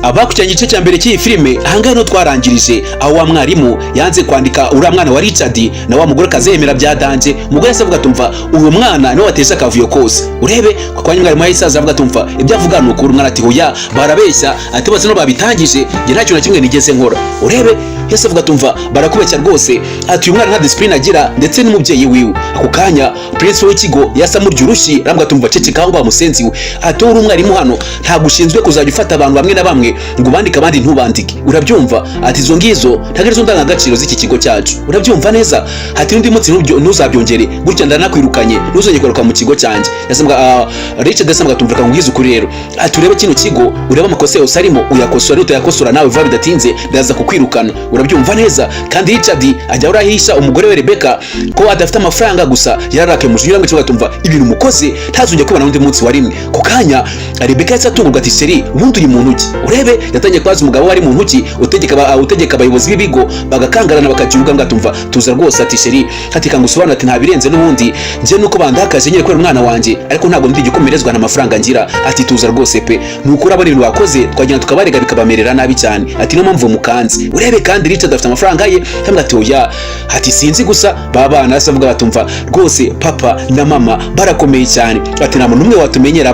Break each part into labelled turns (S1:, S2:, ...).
S1: Abakurikiranye igice cya mbere cy'iyi filime, ahangaha niho twarangirije, aho wa mwarimu yanze kwandika uriya mwana wa Richard na wa mugore akazemera bya danger. Umugore yahise avuga, tumva uwo mwana niwe wateje akavuyo kose. Urebe kwa kanya mwarimu yahise aza avuga, tumva ibyo avuga ni ukuri. Umwana ati: "Hoya, barabeshya." Ati: "Bose no babitangije, njye nta kintu na kimwe nigeze nkora." Urebe yahise avuga, tumva barakubeshya rwose. Ati: "Uyu mwana nta discipline agira, ndetse n'umubyeyi wiwe." Ako kanya principal w'ikigo yasa amurya urushyi, arambwira, tumva ceceka aho ngaho musenzi we. Ati: "Wowe uri umwarimu hano, ntabwo ushinzwe kuzajya ufata abantu bamwe na bamwe ngo ubandike, abandi ntubandike, urabyumva?" Ati: "Izo ngizo ntabwo arizo ndangagaciro z'iki kigo cyacu, urabyumva neza?" Ati: "N'undi munsi ntuzabyongere gutya, ndanakwirukanye, ntuzongere kugaruka mu kigo cyanjye." Yasabwa Richard yasabwa, tumva reka nkubwize ukuri rero. Ati: "Urebe kino kigo, urebe amakosa yose arimo, uyakosora. Nutayakosora nawe vuba bidatinze ndaza kukwirukana, urabyumva neza?" Kandi Richard ajya urahisha umugore we Rebecca ko adafite amafaranga, gusa yararakaye umujinya ngo tumva ibintu mukoze ntazongere kubona undi munsi wa rimwe. Ku kanya Rebecca yahise atungurwa, ati: "Chéri, ubundi uri muntu ki?" Urebe yatangiye kubaza umugabo we ari muntu ki utegeka abayobozi b'ibigo bagakangarana bakagira ngo atumva tuza rwose. Ati: "Chéri," ati, "kanga usobanura." Ati: "Nta birenze, n'ubundi njye nuko bandakaje nyine kubera umwana wanjye, ariko ntabwo ndi igikomerezwa, nta mafaranga ngira." Ati: "Tuza rwose pe, nuko urabona ibintu wakoze twagenda tukabarega bikabamerera nabi cyane." Ati: "Niyo mpamvu mukanze." Urebe kandi Richard afite amafaranga ye cyangwa? Ati: "Oya." Ati: "Sinzi." Gusa ba bana basa bavuga batumva rwose papa na mama barakomeye cyane. Ati: "Nta muntu n'umwe watumenyera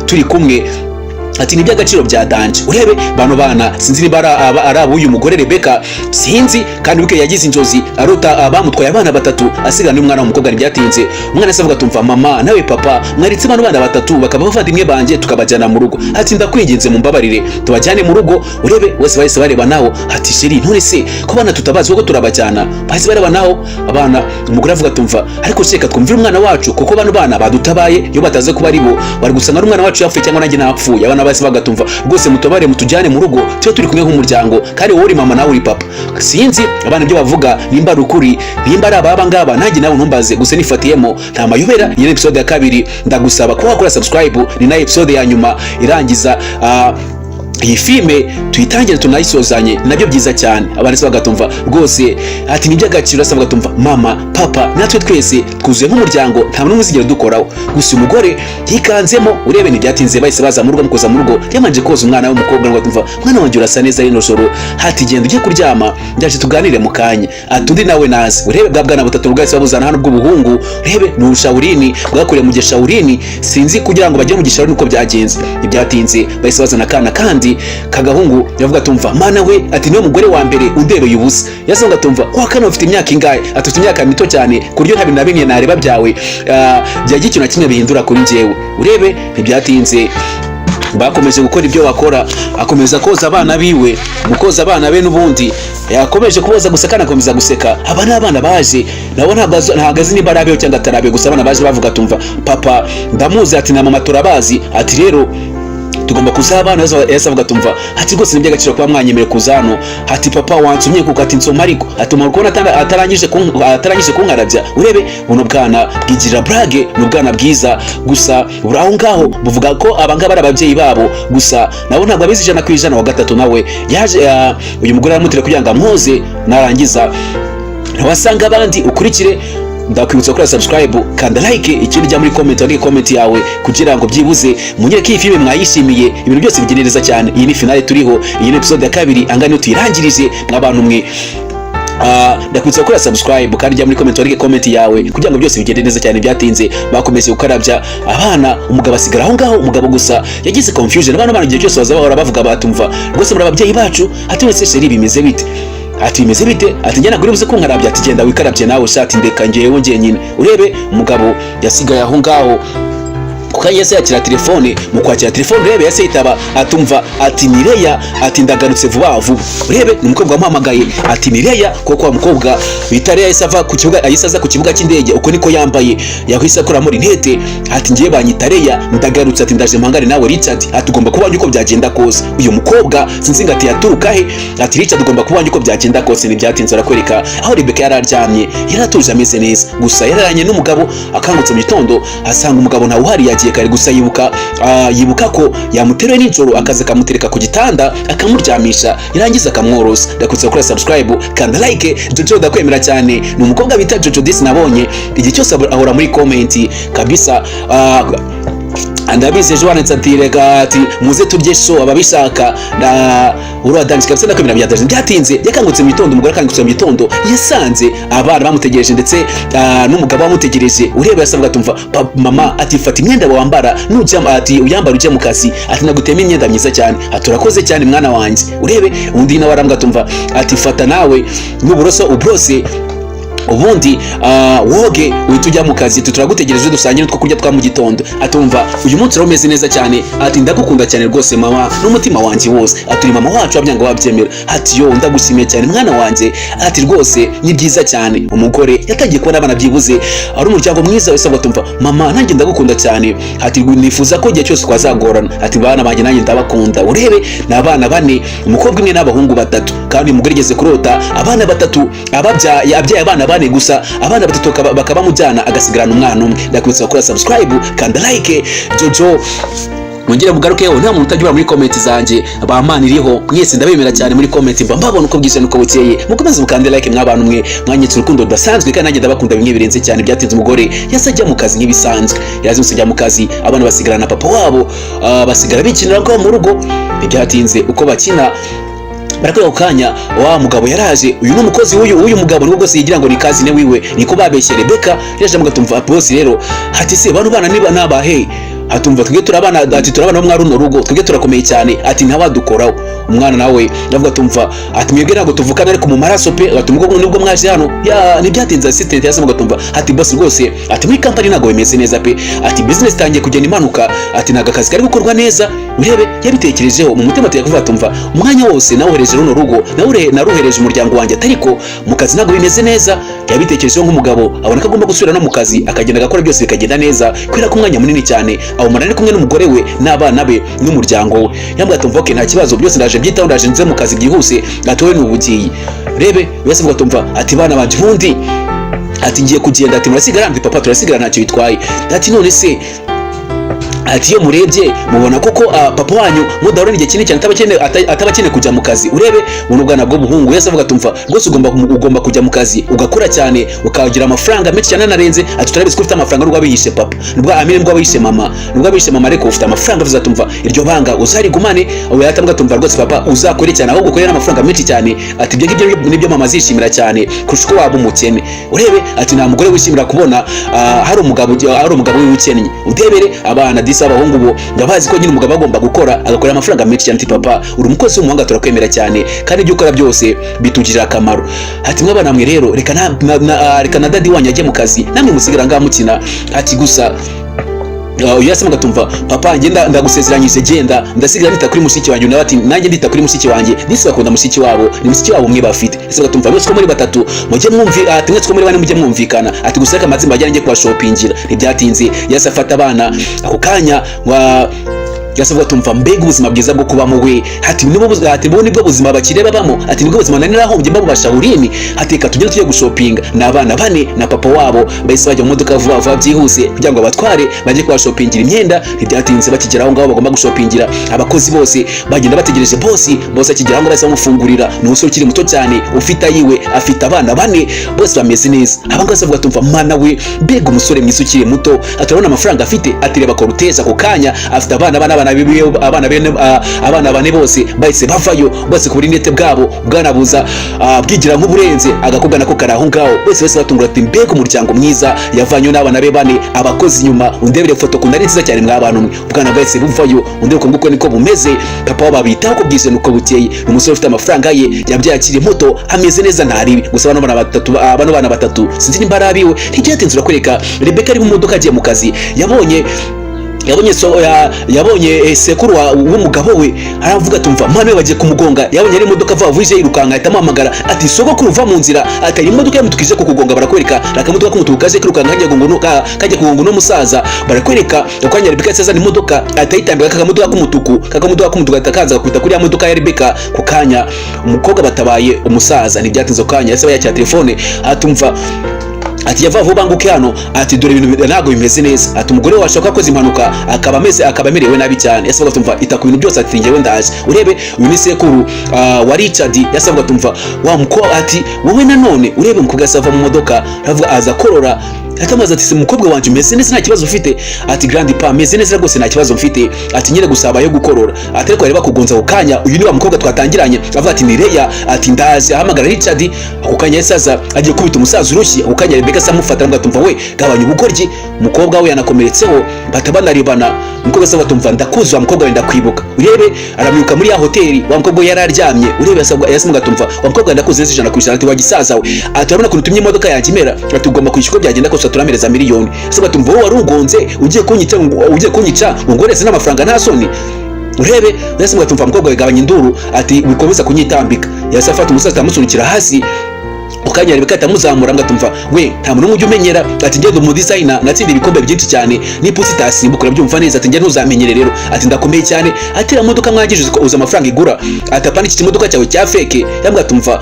S1: turi kumwe." Ati: "Ni iby'agaciro bya danger." Urebe bano bana, sinzi niba ari ab'uyu mugore Rebecca, sinzi. Kandi bukeye yagize inzozi arota bamutwaye abana batatu, asigana n'umwana w'umukobwa. Ntibyatinze umwana se avuga, tumva mama nawe papa, mwaritse bano bana batatu bakaba abavandimwe banjye, tukabajyana mu rugo. Ati: "Ndakwinginze, mumbabarire tubajyane mu rugo." Urebe bose bahise bareba naho. Ati: "Chéri, none se ko bana tutabazi kuko turabajyana?" Bahise bareba naho abana. Umugore avuga, tumva ariko reka twumvire umwana wacu, kuko bano bana badutabaye, iyo bataze kuba ari bo bari gusanga ari umwana wacu yapfuye cyangwa nanjye napfuye. Abana bahise bagatumva rwose mutubare mutujyane mu rugo, tube turi kumwe nk'umuryango, kandi wowe uri mama nawe uri papa. Sinzi abana ibyo bavuga nimba ari ukuri, nimba ari ababa ngaba, nanjye nawe ntumbaze, gusa nifatiyemo nta mayobera. Iyi ni episode ya kabiri. Ndagusaba kuba wakora subscribe, ni na episode ya nyuma irangiza iyi filime, tuyitangire tunayisozanye nabyo byiza cyane. Abantu se bagatumva rwose, ati: "Ni iby'agaciro." Asa bagatumva mama, papa, natwe twese twuzuye nk'umuryango, nta n'umwe uzigera dukoraho. Gusa umugore yikanzemo. Urebe ntibyatinze bahise baza mu rugo. Mukoza mu rugo yamanje koza umwana w'umukobwa ngo atumva: "Mwana wanjye, urasa neza rino joro." Hati: "Genda ujye kuryama, ndaje tuganire mu kanya." Ati: "Undi nawe naze." Urebe bwa bwana butatu bwahise babuzana hano bw'ubuhungu. Urebe ni ubushawurini bwakuriye mu gishawurini, sinzi kugira ngo bajye mu gishawurini uko byagenze. Ntibyatinze bahise bazana akana kandi kagahungu. Yavuga, tumva mana we. Ati: "Niwe mugore wa mbere undereye ubusa." Yasanga, tumva wa kana ufite imyaka ingahe? Ati: "Ufite imyaka mito cyane ku buryo nta bintu na bimwe nareba byawe byagira ikintu na kimwe bihindura kuri njyewe." Urebe ntibyatinze bakomeje gukora ibyo bakora, akomeza koza abana biwe. Mu koza abana be n'ubundi yakomeje kuboza gusa kandi akomeza guseka. Aba ni abana baje nabo, ntabwo azi niba ari abeho cyangwa atari abeho. Gusa abana baje bavuga, tumva papa ndamuzi. Ati: "Na mama turabazi." Ati: "Rero tugomba kuza." Abana yahise avuga, tumva, ati: "Rwose ni iby'agaciro kuba mwanyemereye kuza hano." Ati: "Papa wansumye kuko." Ati: "Nsoma ariko." Ati: "Umuntu kubona atarangije kunkarabya." Urebe buno bwana bwigirira blague, ni ubwana bwiza gusa buri aho ngaho buvuga ko abangaba ari ababyeyi babo, gusa nabo ntabwo abizi 100%. Wa gatatu nawe yaje, uyu mugore aramutera kugira ngo amwoze, narangiza wasanga abandi. Ukurikire, ndakwibutsa gukora subscribe, kanda like, ikindi jya muri comment, wandike comment yawe kugira ngo byibuze munyereke iyi filime mwayishimiye, ibintu byose bigende neza cyane. Iyi ni finale turiho, iyi ni episode ya kabiri, angana niyo tuyirangirije mw'abantu mwe. Ndakwibutsa gukora subscribe kandi jya muri comment, wandike comment yawe kugira ngo byose bigende neza cyane. Byatinze bakomeje gukarabya abana, umugabo asigara aho ngaho. Umugabo gusa yagize confusion. Abana igihe cyose baza bahora bavuga batumva rwose muri ababyeyi bacu. Ati: "Wese chéri, bimeze bite?" Ati: "Bimeze bite?" Ati: "Njye ntabwo uri buze kunkarabya." Ati: "Genda wikarabye nawe." Shati ndeka njyewe njyenyine. Urebe umugabo yasigaye aho ngaho. Kuko yahise yakira telefone, mu kwakira telefone urebe yahise yitaba, atumva ati: "Ni Leya." Ati: "Ndagarutse vuba vuba." Urebe ni umukobwa wamuhamagaye, ati: "Ni Leya." Kuko wa mukobwa bita Leya yahise ava ku kibuga, yahise aza ku kibuga cy'indege, uko niko yambaye, yahise akuramo rinete. Ati: "Ngiye, banyita Leya, ndagarutse." Ati: "Ndaje mpangane nawe Richard." Ati: "Ugomba kuba uko byagenda kose." Uyu mukobwa sinzi ngo ati yaturuka he. Ati: "Richard, ugomba kuba uko byagenda kose." Ntibyatinze arakwereka aho Rebecca yari aryamye, yari atuje ameze neza, gusa yararanye n'umugabo. Akangutse mu gitondo asanga umugabo ntawe uhari, yagiye kare. Gusa yibuka ko yamuteruye nijoro, akaza akamutereka ku gitanda, akamuryamisha, yarangiza akamworosa. Ndakwibutsa gukora subscribe, kanda like. Jojo ndakwemera cyane, ni umukobwa bita Jojo disi, nabonye igihe cyose ahora muri comment kabisa. Ndabizi, ejo wanditse ati: "Reka," ati: "Muze turye show ababishaka." Na uradanje kabisa, ndakwemera byadaje. Byatinze yakangutse mu gitondo, umugore akangutse mu gitondo, yasanze abana bamutegereje ndetse n'umugabo bamutegereje. Ureba yasabwa, tumva mama, ati: "Fata imyenda wambara nujya," ati: "Uyambara ujya mu kazi," ati: "Nagutema imyenda myiza cyane." Ati: "Urakoze cyane, mwana wanjye." Urebe undi nawe arambwa, tumva, ati: "Fata nawe n'uburoso ubrose, ubundi woge, uhita ujya mu kazi, turagutegereje dusangire utwo kurya twa mu gitondo." Atumva: "Uyu munsi uraba umeze neza cyane." Ati: "Ndagukunda cyane rwose mama, n'umutima wanjye wose." Ati: "Uri mama wacu, wabyanga wabyemera." Ati: "Yo, ndagushimiye cyane, mwana wanjye." Ati: "Rwose ni byiza cyane." Umugore yatangiye kubona abana byibuze ari umuryango mwiza wese. Atumva: "Mama, nanjye ndagukunda cyane." Ati: "Nifuza ko igihe cyose twazagorana." Ati: "Bana banjye, nanjye ndabakunda." Urebe ni abana bane, umukobwa umwe n'abahungu batatu. Kandi umugore igeze kurota abana batatu ababyaye, abyaye abana bane gusa, abana batatu bakabamujyana, agasigarana umwana umwe. Ndakwibutsa gukora subscribe, kanda like, Jojo mwongere mugarukeho. Nta muntu utajya muri comment zanjye, bamana iriho mwese, ndabemera cyane. Muri comment mba mbabona uko bwije nuko bukeye. Mukomeze mukande like, mw'abantu mwe mwanyitse urukundo rudasanzwe, kandi nanjye ndabakunda bimwe birenze cyane. Byatinze umugore yase ajya mu kazi nk'ibisanzwe, yazimutse ajya mu kazi, abana basigarana na papa wabo, basigara bikinira ngaho mu rugo. Ntibyatinze uko bakina barakwereka, ako kanya wa mugabo yaraje. Uyu ni umukozi w'uyu mugabo, nubwo rwose yigira ngo ni cousin wiwe, niko babeshye Rebeka. Yaje mugatumva boss rero, ati: "Se bano bana niba nabahe?" Atumva: "Twebwe turabana," ati: "Turabana bo mwa runo rugo, twebwe turakomeye cyane," ati: "Ntawadukoraho." Umwana nawe ndavuga, tumva, ati: "Mwebwe ntabwo tuvukana ariko mu maraso pe." Ati: "Nubwo mwaje hano ya." Ntibyatinze assistant yasema, gatumva, ati: "Boss rwose," ati: "muri company ntabwo bimeze neza pe," ati: "business itangiye kugenda imanuka," ati: "ntabwo akazi kari gukorwa neza." Urebe yabitekerejeho mu mutima, ati kuvuga, tumva: "Umwanya wose nawuhereje runo rugo, naruhereje umuryango wanjye, ariko mu kazi ntabwo bimeze neza." Yabitekerejeho nk'umugabo, abona ko agomba gusubira no mu kazi, akagenda agakora, byose bikagenda neza, kubera ko umwanya munini cyane awumara ari kumwe n'umugore we n'abana be n'umuryango we. Yambwiye ati: "Okay, nta kibazo, byose ndaje mbyitaho, ndaje nze mu kazi byihuse." Ati: "Wowe ni ubugiye." Rebe yose tumva, ati: "Bana banje," ubundi ati: "Ngiye kugenda." Ati: "Murasigara?" Ndi papa, "Turasigara, ntacyo bitwaye." Ati: "None se," ati: "iyo murebye mubona koko papa wanyu mudahorana igihe kinini cyane ataba akeneye kujya mu kazi?" Urebe buno bwana bw'ubuhungu yese avuga, tumva: "Rwose ugomba kujya mu kazi, ugakora cyane, ukagira amafaranga menshi cyane anarenze." Ati: "Turabizi ko ufite amafaranga, nubwo abihishe papa, nubwo amene, nubwo abihishe mama, nubwo abihishe mama, ariko ufite amafaranga." Avuze, tumva: "Iryo banga uzarigumane." Ubu yatambwa, tumva: "Rwose papa, uzakore cyane, ahubwo ukore n'amafaranga menshi cyane." Ati: "Ibyo ngibyo nibyo mama azishimira cyane kurusha uko waba umukene." Urebe ati: "Nta mugore wishimira kubona hari umugabo wiwe ukennye." Udebere abana disi abahungu bo ndabazi ko nyine umugabo agomba gukora, agakorera amafaranga menshi cyane. Ati: "Papa, uri umukozi w'umuhanga, turakwemera cyane, kandi ibyo ukora byose bitugirira akamaro." Ati: "Mwabana mwe rero, reka na daddy wanyu ajye mu kazi, namwe musigara ngaha mukina." Ati gusa uyu yasema, gatumva: "Papa, ngenda, ndagusezeranyije, genda, ndasigara nita kuri mushiki wanjye." Nawe ati: "Nanjye ndita kuri mushiki wanjye." Disi bakunda mushiki wabo, ni mushiki wabo umwe bafite. Ese gatumva: "Mwese ko muri batatu mujye mwumvi," ati: "mwese ko muri bane mujye mwumvikana." Ati: "Gusa reka amazimba ajyane, njye kubashopingira." Ntibyatinze yase afata abana ako kanya wa yasavuga, tumva: "Mbega ubuzima bwiza bwo kubamo we!" Ati: "Nibwo ati nibwo buzima abakire babamo." Ati: "Nibwo buzima nari narahombye mbabubasha urimi." Ati: "Reka tugende tujye gushopinga." Ni abana bane na papa wabo. Bahise bajya mu modoka vuba vuba byihuse kugira ngo batware bajye kubashopingira imyenda. Ntibyatinze bakigera aho ngaho bagomba gushopingira, abakozi bose bagenda bategereje boss. Boss akigera aho ngaho bahise bamufungurira. Ni umusore ukiri muto cyane, ufite ayiwe, afite abana bane bose bameze neza. Aba ngaba bavuga, tumva: "Mana we, mbega umusore mwiza ukiri muto!" Ati: "Urabona amafaranga afite?" Ati: "Reba koruteza ako kanya afite abana bane, abana biwe, abana bene, abana bane bose bahise bavayo bose ku burinete bwabo bwanabuza, bwigira nk'uburenze. Agakobwa nako kari aho ngaho. Bose batungura, ati: "Mbega umuryango mwiza yavanyeho n'abana be bane, abakozi inyuma." Undebere foto ukuntu ari nziza cyane, mw'abantu mwe. Ubwana bwahise buvayo. Undebe uko nguko niko bumeze. Papa wabo abitaho ko bwije nuko bukeye. Ni umusore ufite amafaranga ye, yabyaye akiri muto, ameze neza, ntaribi. Gusa bano bana batatu, bano bana batatu sinzi nimba ari abiwe. Ntibyatinze urakwereka Rebecca ari mu modoka agiye mu kazi, yabonye yabonye sekuru w'umugabo we. Aravuga, tumva: "Mwana we, bagiye kumugonga." Yabonye ari imodoka vuba vuba ije yirukanka, ahita amuhamagara ati: "Sogokuru, uva mu nzira," ati: "Hari imodoka y'umutuku ije kukugonga." Barakwereka akamodoka k'umutuku kaje kirukanka kajya kugonga uno musaza. Barakwereka ako kanya Rebecca yahise azana imodoka, ahita yitambika kakamodoka k'umutuku, ahita kaza gakubita kuri ya modoka ya Rebecca. Ku kanya umukobwa batabaye umusaza. Ntibyatinze ako kanya yahise yakira telefone, atumva ati: "Yava vuba nguke hano," ati: "Dore ibintu ntabwo bimeze neza," ati: "Umugore wacu ko akoze impanuka, akaba amerewe nabi cyane." Yasabwa, tumva: "Ita ku bintu byose," ati: "Njyewe ndaje." Urebe uyu ni sekuru wa Richard. Yasabwa, tumva wa mukobwa, ati: "Wowe nanone?" Urebe umukobwa yasava mu modoka, aravuga aza korora. Atamaze ati: "Se umukobwa wanjye, umeze neza, nta kibazo ufite?" Ati: "Grandpa, meze neza rwose, nta kibazo mfite." Ati: "Nyine gusa habayeho gukorora." Ati: "Ariko bari bakugonza ako kanya." Uyu ni wa mukobwa twatangiranye, avuga ati: "Ni Leya." Ati: "Ndazi." Ahamagara Richard, ako kanya yahise aza agiye kubita umusaza urushyi. Ako kanya Rebecca asa amufata, aramubwira ati: "Umva we, gabanya ubugoryi." Umukobwa we yanakomeretseho, bahita banarebana. Umukobwa asaba ati: "Umva, ndakuzi wa mukobwa we, ndakwibuka." Urebe, aramwibuka muri ya hoteli wa mukobwa we yari aryamye. Urebe, yasabwa ati: "Umva wa mukobwa we, ndakuzi neza 100%." Ati: "Wa gisaza we," ati, "urabona ukuntu utumye imodoka yanjye imera?" Ati: "Ugomba kwishyura uko byagenda kose, turamereza miliyoni." Asabwa ati: "Umva, wowe wari ugonze ugiye kunyica ngo ngoreze n'amafaranga, nta soni?" Urebe, yasabwa ati: "Umva mukobwa we, gabanya induru." Ati: "Wikomeza kunyitambika." Yahise afata umusaza, amusunikira hasi. Ukanya Rebecca atamuzamura ngo atumva we, nta muntu ujya umenyera. Ati: "Ngende umu designer, natsinda ibikombe byinshi cyane, n'ipusi itasimbuka, urabyumva neza." Ati: "Njye ntuzamenyere rero." Ati: "Ndakomeye cyane." Ati: "Iriya modoka mwangije uzi amafaranga igura?" Ati: "Apana iki kimodoka cyawe cya fake." Yambwira ati: "Umva,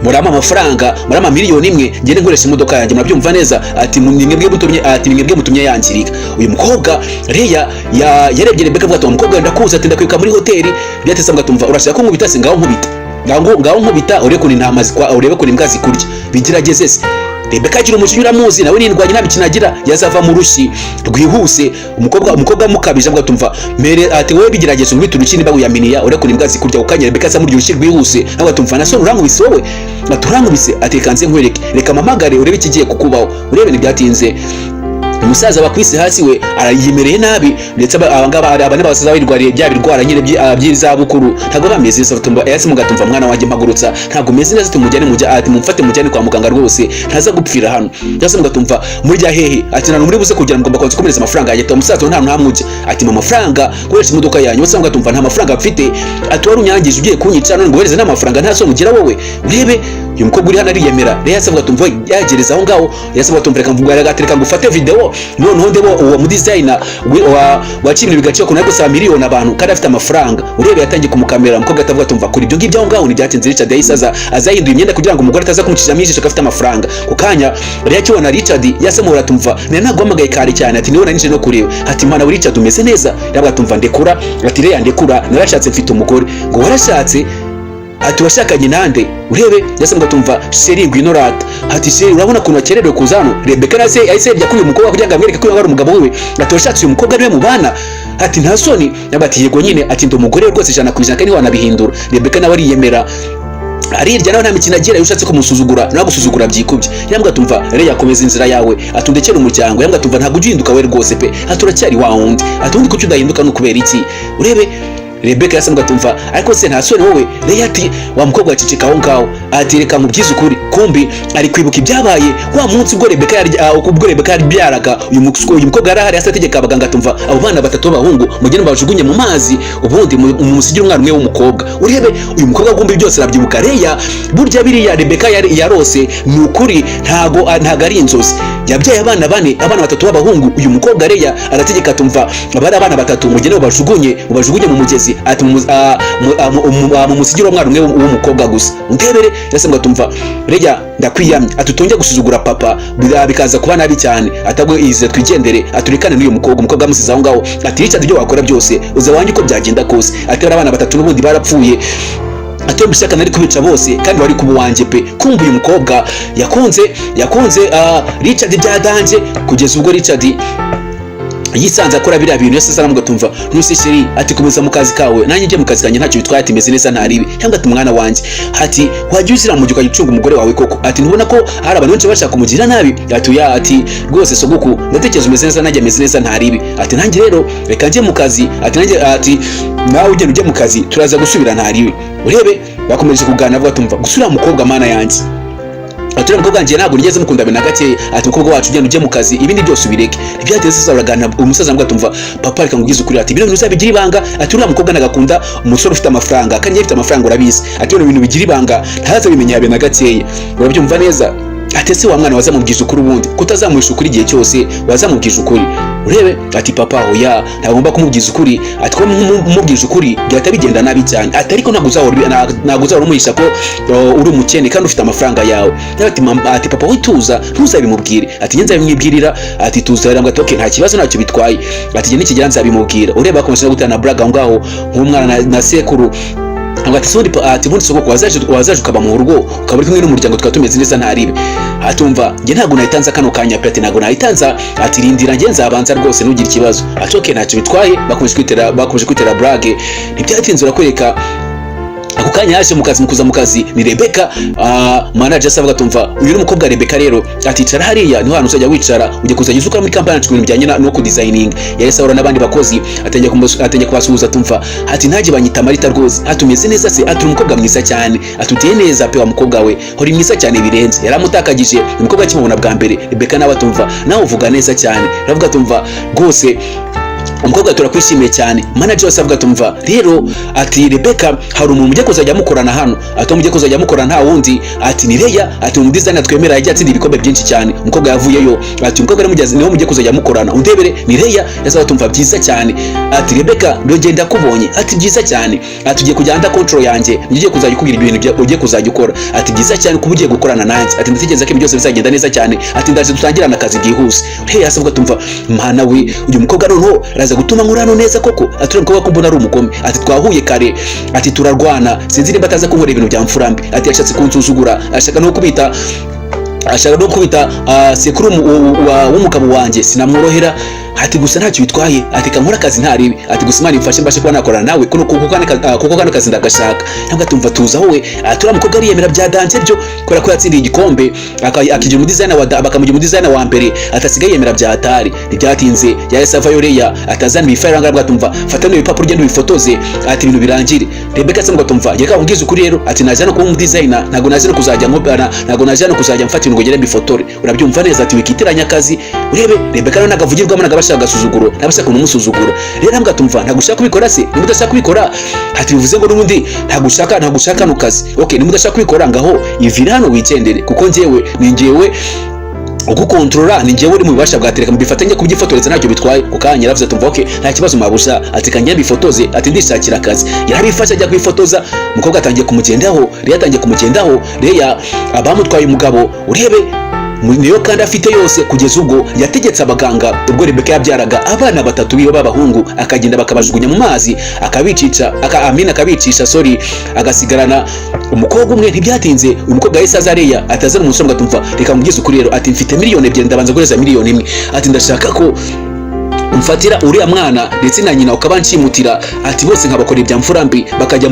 S1: murama amafaranga, murama miliyoni 1, ngende nkoresha imodoka yanjye, murabyumva neza." Ati: "Ni mwebwe mutumye," ati: "Ni mwebwe mutumye yangirika." Uyu mukobwa Leya yarebye Rebecca, avuga ati: "Umukobwa ndakuzi." Ati: "Ndakwibuka muri hoteli." Byatese avuga ati: "Umva, urashaka ko nkubita se? Ngaho nkubita, ngaho, ngaho nkubita, urebe ukuntu intama zikwa, urebe ukuntu imbwa zikurya, bigerageze se." Rebecca agira umujinya, uramuzi nawe nindwanye, nta mikino agira, yazava mu rushyi rwihuse. Umukobwa amukabije, avuga ati: "Umva mere," ati: "Wowe bigerageze unkubite urushyi niba wiyaminiya, urebe ukuntu imbwa zikurya." Ako kanya Rebecca aza murya urushyi rwihuse, avuga ati: "Umva nasone, urankubise wowe?" Ati: "Urankubise?" Ati: "Reka nze nkwereke, reka mpamagare urebe ikigiye kukubaho." Urebe, ntibyatinze, umusaza bakwise hasi we arayimereye nabi, ndetse abangaba aba n'abasaza birwariye bya birwara nyine by'izabukuru, ntabwo bameze neza. Tumva yasi mugatumva: "Mwana wanjye, mpagurutsa, ntabwo umeze neza, tumujyane mujya." Ati: "Mumfate mujyane kwa muganga rwose, ntaza gupfira hano." Yasi mugatumva: "Muri rya hehe?" Ati: "Nta muri buze kugira, mugomba kubanza kumereza amafaranga yanjye." Ati: "Umusaza, nta ntamujya." Ati: "Mpa amafaranga koresha imodoka yanyu." Bose mugatumva: "Nta mafaranga mfite." Ati: "Wari unyangije ugiye kunyica, none ngo n'amafaranga, nta soni ugira wowe?" Urebe, uyu mukobwa uri hano ariyemera. Rero yasabwa tumva yagereza aho ngaho, yasabwa tumva: "Reka mvuga, reka ngufate video noneho ndebo uwo mu designer wa waciye ibintu bigacika, ukuntu ari gusaba miliyoni abantu kandi afite amafaranga." Urebe, yatangiye kumukamera. Umukobwa atavuga tumva kuri ibyo ngibyo aho ngaho. Ntibyatinze, Richard yahise aza, azahinduye imyenda kugira ngo umugore ataza kumucishamo ijisho ko afite amafaranga. Ku kanya rero akibona Richard, yasemuhora tumva: "Nari naguhamagaye kare cyane." Ati: "Niwe nari no kureba." Ati: "Mana we, Richard, umeze neza?" Yabwa tumva: "Ndekura." Ati: "Reya, ndekura, narashatse, mfite umugore." Ngo: "Warashatse?" Ati: "Washakanye nande?" Urebe, yasabwa tumva: "Chéri, ngwino rata." Ati: "Chéri, urabona ukuntu wakererewe kuza hano." Rebecca nase yahise yajya kuri uyu mukobwa kugira ngo amwereke ko ari umugabo wiwe. Ati: "Washatse uyu mukobwa niwe mubana?" Ati: "Nta soni?" Yaba ati: "Yego nyine." Ati: "Ndi umugore rwose 100%, kandi wanabihindura." Rebecca nawe ariyemera, arirya, nawe nta mikino agira. Iyo ushatse kumusuzugura, nawe agusuzugura byikubye. Yambwa tumva: "Rero yakomeza inzira yawe." Ati: "Undekere umuryango." Yambwa tumva: "Ntabwo ujya uhinduka we rwose pe." Ati: "Uracyari wa wundi." Ati: "Ubundi kuki udahinduka, ni ukubera iki?" Urebe, Rebecca yasambwa tumva: "Ariko se nta soni wowe?" Leya ati: "Wa mukobwa, waceceka aho ngaho." Ati: "Reka nkubwize ukuri." Kumbi ari kwibuka ibyabaye wa munsi ubwo Rebecca yabyaraga. Uyu mukobwa yari ahari, ategeka abaganga tumva: "Abo bana batatu b'abahungu mugende bajugunye mu mazi, ubundi musigire umwana umwe w'umukobwa." Urebe, uyu mukobwa agomba byose arabyibuka. Leya, burya biriya Rebecca yarose ni ukuri, ntago ari inzozi. Yabyaye abana bane, abana batatu b'abahungu. Uyu mukobwa Leya arategeka tumva: "Abari abana batatu mugende mubajugunye mu mugezi." Ati: "Mumusigire umwana umwe w'umukobwa gusa." Ndebere, yasabwa tumva: "Leya, ndakwiyamye." Ati: "Utongeye gusuzugura papa, bikaza kuba nabi cyane." Atabwo ize twigendere, aturikane n'uyu mukobwa. Umukobwa amusize aho ngaho. Ati: "Richard, ibyo wakora byose uza wanjye uko byagenda kose." Ati: "Abana batatu n'ubundi barapfuye." Ati: "Mbishaka nari kubica bose kandi wari kuba uwanjye pe." Kumva uyu mukobwa yakunze Richard byadanje, kugeza ubwo Richard yisanze akora biriya bintu. Yose aramuga tumva: "Ntuse chéri." Ati: "Komeza mu kazi kawe, nanjye njye mu kazi kanjye, ntacyo bitwaye." Ati: "Meze neza, ntaribi." Cyangwa ati: "Mwana wanjye," ati, "wajya uzira mu gihe ukajya ucunga umugore wawe koko?" Ati: "Ntubona ko hari abantu benshi bashaka kumugirira nabi?" Ati: "Oya." Ati: "Rwose sogoku, ndatekereza umeze neza, nanjye meze neza, ntaribi." Ati: "Nanjye rero reka njye mu kazi." Ati: "Nanjye," ati, "nawe ugenda ujye mu kazi, turaza gusubira, ntaribi." Urebe, bakomeje kuganira, avuga tumva gusubira mukobwa, mana yanjye. Ati: "Uriya mukobwa wanjye ntabwo nigeze mukunda na gakeya." Ati: "Umukobwa wacu, ugenda ujye mu kazi, ibindi byose ubireke." Ntibyateze, sasa baraganira. Umusaza aramubwira tumva: "Papa, reka nkubwize ukuri." Ati: "Bino bintu uzabigira ibanga." Ati: "Uriya mukobwa nagakunda umusore ufite amafaranga, kandi afite amafaranga urabizi." Ati: "Bino bintu bigira ibanga, ntazabimenya habe na gakeya, urabyumva neza." Ati: "Ese wa mwana, wazamubwije ukuri ubundi kutazamuhisha ukuri igihe cyose, wazamubwije ukuri?" Urebe, ati: "Papa, oya, ntagomba kumubwiza ukuri." Ati: "Ko mumubwije ukuri byahita bigenda nabi cyane." Ati: "Ariko ntabwo uzahora umuhisha ko uri umukene kandi ufite amafaranga yawe." Ati: "Mama," ati: "Papa we, tuza, ntuzabimubwire." Ati: "Njye nzabimwibwirira." Ati: "Tuza." Ati: "Okay, nta kibazo, ntacyo bitwaye." Ati: "Njye nikigera nzabimubwira." Ureba, bakomeje no gutana blague aho ngaho nk'umwana na sekuru. Ngo ati ubundi, ati ubundi sogoko, wazaje ukaba mu rugo, ukaba uri kumwe n'umuryango, tukaba tumeze neza, ntaribe. Atumva njye ntabwo nahitanza kano kanya pe. Ati ntabwo nahitanza. Ati rindira, njye nzabanza rwose, ntugire ikibazo. Ati okay, ntacyo bitwaye. Bakomeje kwitera blague. Ntibyatinze, urakwereka ako kanya yaje mu kazi. Mu kuza mu kazi ni Rebecca, manager asavuga, tumva uyu ni umukobwa Rebecca rero. Ati icara hariya, niho hantu uzajya wicara, ujya kuzajya uza ukora muri company yacu ibintu bijyanye no kudesigning. Yahise ahura n'abandi bakozi, atangiye kubasuhuza. Tumva, ati ntajye banyita Marita rwose. Ati umeze neza se? Ati uri umukobwa mwiza cyane. Ati uteye neza pe, wa mukobwa we, uri mwiza cyane birenze. Yaramutakagije umukobwa akimubona bwa mbere. Rebecca nawe atumva nawe uvuga neza cyane. Aravuga, tumva rwose umukobwa turakwishimiye cyane. Manager wese avuga, tumva rero, ati Rebecca, hari umuntu mujye kuzajya mukorana hano. Ati mujye kuzajya mukorana nta wundi, ati ni Leya. Ati umu designer twemera, yagiye atsinda ibikombe byinshi cyane. Umukobwa yavuyeyo. Ati umukobwa rero mugeze niho mujye kuzajya mukorana, undebere ni Leya. Yazaga tumva byiza cyane. Ati Rebecca, ndogenda kubonye. Ati byiza cyane. Ati ugiye kujya under control yanjye, ugiye kuzajya ukubwira ibintu ugiye kuzajya ukora. Ati byiza cyane kuba ugiye gukorana nanjye. Ati ndatekereza ko ibintu byose bizagenda neza cyane. Ati ndaje dutangirane akazi byihuse. Hey, asavuga, tumva mana we, uyu mukobwa noneho araza gutuma nkora hano neza koko. Ati uriya mukobwa ko mbona ari umugome. Ati twahuye kare, ati turarwana, sinzi nimba ataza kunkorera ibintu bya mfurambi. Ati yashatse kunsuzugura, ashaka no kubita sekuru w'umugabo wanjye, sinamworohera. Ati gusa ntacyo bitwaye. Ati kankora akazi ntaribi. Ati gusa Imana imfashe mbashe kuba nakorana nawe kuno, kuko kano kazi ndagashaka. Ntabwo atumva tuza wowe. Ati uriya mukobwa ariyemera bya danger byo, kubera ko yatsindiye igikombe, akigira umudesigner wa bakamugira umudesigner wa mbere, atasigaye yemera bya hatari. Ntibyatinze yahise avayo Leya, atazana ibifaranga bwatumva fata n'ibipapuro ugende ubifotoze, ati ibintu birangire. Rebecca se ngo tumva reka nkubwize ukuri rero. Ati naje no kuba umudesigner, ntabwo naje no kuzajya mfata ibintu ngo ngende mbifotore, urabyumva neza. Ati wikitiranya akazi. Urebe Rebecca rero nagavugirwamo, nagaba ashaka agasuzuguro, naba ashaka kumusuzugura. Rero ntabwo atumva ntabwo ushaka kubikora se? Niba udashaka kubikora, ati bivuze ngo n'ubundi ntabwo ushaka kano kazi. Okay, niba udashaka kubikora, ngaho ivire hano wigendere, kuko njyewe ni njyewe ugukontorora, ni njyewe uri mu bubasha bwa tereka mbifatanye kubyifotoreza, ntacyo bitwaye. Ku kanya yaravuze ati okay, nta kibazo mabuja. Ati kanjye mbifotoze, ati ndishakira akazi. Yarabifashe ajya kwifotoza. Umukobwa atangiye kumugendaho, Leya atangiye kumugendaho. Leya abamutwaye umugabo, urebe niyo kandi afite yose. Kugeza ubwo yategetse abaganga, ubwo Rebecca yabyaraga abana batatu biwe b'abahungu, akagenda bakabajugunya mu mazi, akabicisha amina, akabicisha, sorry, agasigarana umukobwa umwe. Ntibyatinze uyu mukobwa yahise aza Leya, atazana umusore ngo atumva reka mubwize ukuri rero. Ati mfite miliyoni 2, ndabanza guhereza miliyoni 1. Ati ndashaka ko umfatira uriya mwana ndetse na nyina ukabanshimutira. Ati bose nkabakora ibya mfura mbi, bakajya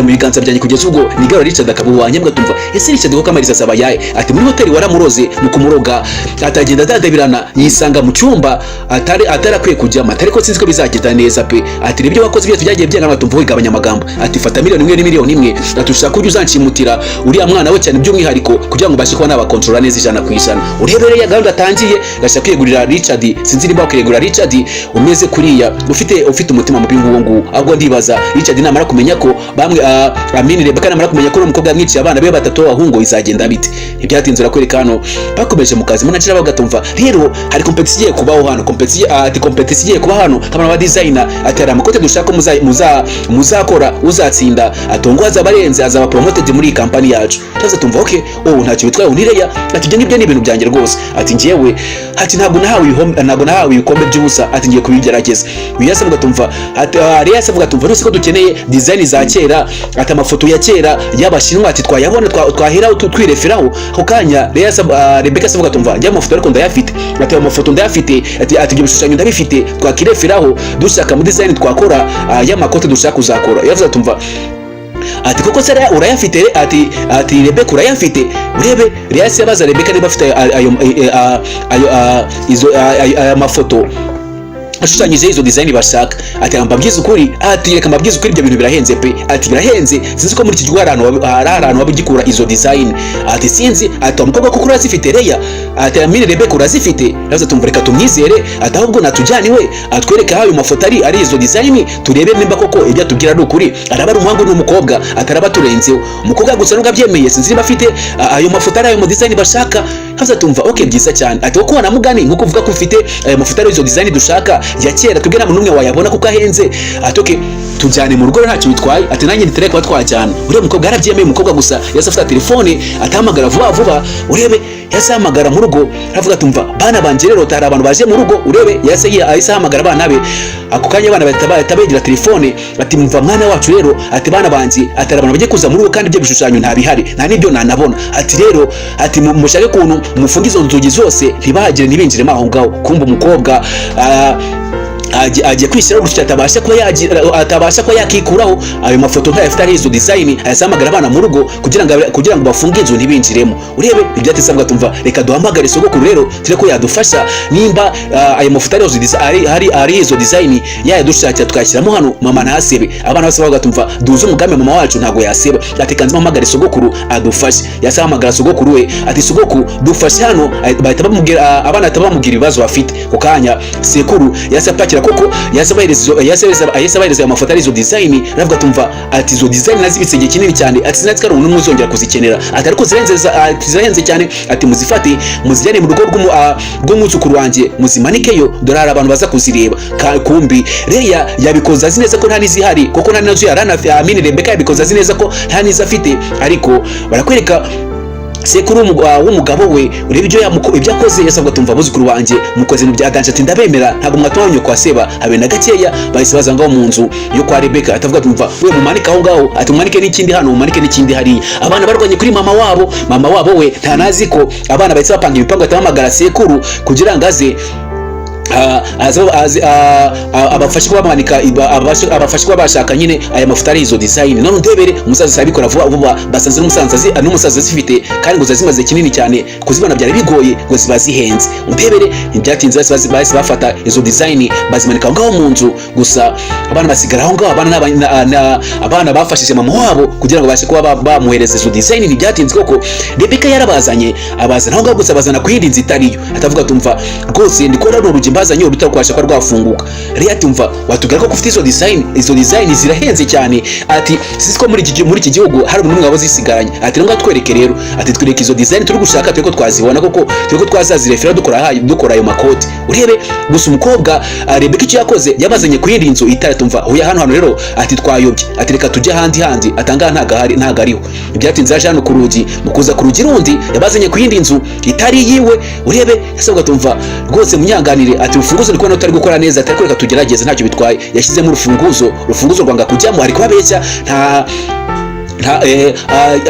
S1: mu biganza byanjye, kugeza ubwo nigarura Richard akaba uwanjye. Mbwa tumva ese Richard koko amariza azaba yaye? Ati muri hoteli waramuroze. Mu kumuroga atagenda adadabirana, yisanga mu cyumba atari atarakwiye kujyamo. Atari ko sinzi ko bizagenda neza pe. Ati ibyo wakoze byose byagiye byanga. Tumva wigabanya amagambo. Ati fata miliyoni 1 ni miliyoni 1. Ati ushaka ujye uzanshimutira uriya mwana we cyane by'umwihariko, kugira ngo mbashe kuba nabakontorora neza 100%. Urebe rero gahunda atangiye, gashaka kwiyegurira Richard. Sinzi niba wakwiyegurira Richard umeze kuriya, ufite umutima mubi nk'uwo nguwo. Ahubwo ndibaza Richard namara kumenya ko bamwe, Amini, Rebecca namara kumenya ko uwo mukobwa yamwiciye abana be batatu b'abahungu, bizagenda bite? Ntibyatinze, urakwereka hano bakomeje mu kazi. Manager bagatumva rero hari competition igiye kubaho hano, competition, ati competition igiye kuba hano kabana ba designer. Ati hari amakote dushaka ko muzakora, uzatsinda atongwa azaba arenze, azaba promoted muri iyi company yacu. Tuza tumva okay, oh, ntacyo bitwaye unireya. Ati ibyo ngibyo ni ibintu byanjye rwose. Ati njyewe, ati ntabwo nahawe ibikombe by'ubusa. Ati ngiye kubigerageza. Uyu yasavuga tumva ati Leya yasavuga tumva nose ko dukeneye design za kera, ati amafoto ya kera y'Abashinwa, ati twayabona twaheraho twireferaho. Ako kanya Leya Rebecca asavuga tumva njya amafoto ariko ndayafite. Ati ayo mafoto ndayafite. Ati ibyo bishushanyo ndabifite, twakireferaho dushaka mu design twakora y'amakote dushaka kuzakora. Yavuze tumva ati koko se urayafite? Ati Rebecca urayafite? Urebe Leya se yabaza Rebecca niba afite ayo ayo izo aya mafoto ashushanyije izo design bashaka. Ati mbabwize ukuri, ati reka mbabwize ukuri, ibyo bintu birahenze pe. Ati birahenze, sinzi ko muri iki gihugu hari ahantu waba ugikura izo design. Ati sinzi. Ati wa mukobwa koko urazifite? Leya ati Amine, Rebecca urazifite? Yavuze tumva reka tumwizere. Ati ahubwo natujyane iwe atwereke aho ayo mafoto ari izo design, turebe nimba koko ibyo atubwira ari ukuri. Araba ari umuhungu n'umukobwa ataraba turenzeho umukobwa gusa nubwo abyemeye, sinzi niba afite ayo mafoto ari ayo ma design bashaka. Haza tumva okay, byiza cyane. Ati koko wanamugani nkuko uvuga ko ufite ayo mafoto ari izo design dushaka ya kera, twebwe nta muntu n'umwe wayabona kuko ahenze. Ati okay. Tujyane mu rugo rero, ntacyo bitwaye. Ati nanjye nitereye kuba twajyana. Uriya mukobwa yarabyemeye. Umukobwa gusa yahise afata telefone, atahamagara vuba vuba. Urebe, yahise ahamagara mu rugo, aravuga ati: "Umva bana banjye rero, hari abantu baje mu rugo." Urebe, yahise ahamagara abana be. Ako kanya abana bahita begera telefone. Ati: "Mva mwana wacu rero," ati "bana banjye," ati "hari abantu bagiye kuza mu rugo kandi ibyo bishushanyo ntabihari, nta n'ibyo nanabona." Ati rero, ati mushake ukuntu mufunge izo nzugi zose, ntibahagere, ntibinjiremo aho ngaho. Kumva umukobwa agiye kwishyiraho gutya, atabasha kuba yakikuraho ayo mafoto ntayafite, ari izo design. Ayasamagara abana mu rugo kugira ngo bafunge inzu, ntibinjiremo. Urebe ibyatse, avuga tumva reka duhamagare sogokuru rero, ture ko yadufasha nimba ayo mafoto ari izo design, ari izo design yayadushakira, tukayashyiramo hano, mama ntasebe. Abana bose bavuga tumva duze umugambi, mama wacu ntabwo yaseba. Ati kanze mpamagare sogokuru adufashe. Yasahamagara sogokuru we, ati: "Sogokuru, dufashe hano." Bahita bamubwira, abana bahita bamubwira ibibazo bafite. Ku kanya sekuru yahise apakira koko, yahise abahereza ayo mafoto ari izo design. Aravuga tumva, ati izo design nazibitse igihe kinini cyane, ati sinzi ko ari umuntu umwe uzongera kuzikenera, ati ariko zirenze, ati zirahenze cyane, ati muzifate muzijyane mu rugo rw'umwuzukuru wanjye, muzimanikeyo, dore hari abantu baza kuzireba. Kumbi Leya yabikoze azi neza ko nta n'izihari, kuko nta nazo yari anafite. Amini Rebeka yabikoze azi neza ko nta n'izo afite, ariko barakwereka sekuru w'umugabo we. Urebe ibyo akoze, yasabwa tumva abuzukuru banjye mukoze ibintu bya danger. Ati ndabemera, ntabwo mwatuma nyoko aseba habe na gakeya. Bahise baza ngaho mu nzu yo kwa Rebeka, atavuga tumva we mumanike aho ngaho, ati mumanike n'ikindi hano, mumanike n'ikindi hariya. Abana barwanye kuri mama wabo. Mama wabo we ntanazi ko abana bahise bapanga ibipangu, atahamagara sekuru kugira ngo aze abafashe kuba bamanika, abafashe kuba bashaka nyine aya mafoto ari izo design. None ndebere, umusaza abikora vuba vuba. Basanze n'umusaza azifite, kandi ngo zimaze kinini cyane, kuzibona byari bigoye, ngo ziba zihenze. Ndebere, ntibyatinze, bahise bafata izo design bazimanika aho ngaho mu nzu. Gusa abana basigara aho ngaho. Abana bafashije mama wabo kugira ngo babashe kuba bamuhereza izo design. Ntibyatinze koko Rebeka yarabazanye, abazana aho ngaho, gusa abazana ku yindi nzu itariyo. Atavuga tumva rwose ndi kubona runo rugi mbazanye rutari kubasha kuba rwafunguka. Rero tumva watubwira ko ufite izo design, izo design zirahenze cyane. Ati sisi ko muri iki gihugu hari umuntu umwe waba zisigaranye. Ati rero twereke rero, ati twereke izo design turi gushaka, turi ko twazibona koko, turi ko twazazirefera dukora ayo makoti. Urebe gusa umukobwa Rebeka icyo yakoze, yabazanye ku yindi nzu itari. Tumva oya, hano hano rero, ati twayobye, ati reka tujye ahandi handi, atanga ntago ahari, ntago ariho. Ibyatinze yaje hano ku rugi. Mu kuza ku rugi rundi, yabazanye ku yindi nzu itari yiwe. Urebe, yasabwa tumva rwose munyanganire, ati urufunguzo ndi kubona utari gukora neza, ati ariko reka tugerageze, ntacyo bitwaye. Yashyizemo urufunguzo, urufunguzo rwanga kujyamo. Ari kubabeshya, nta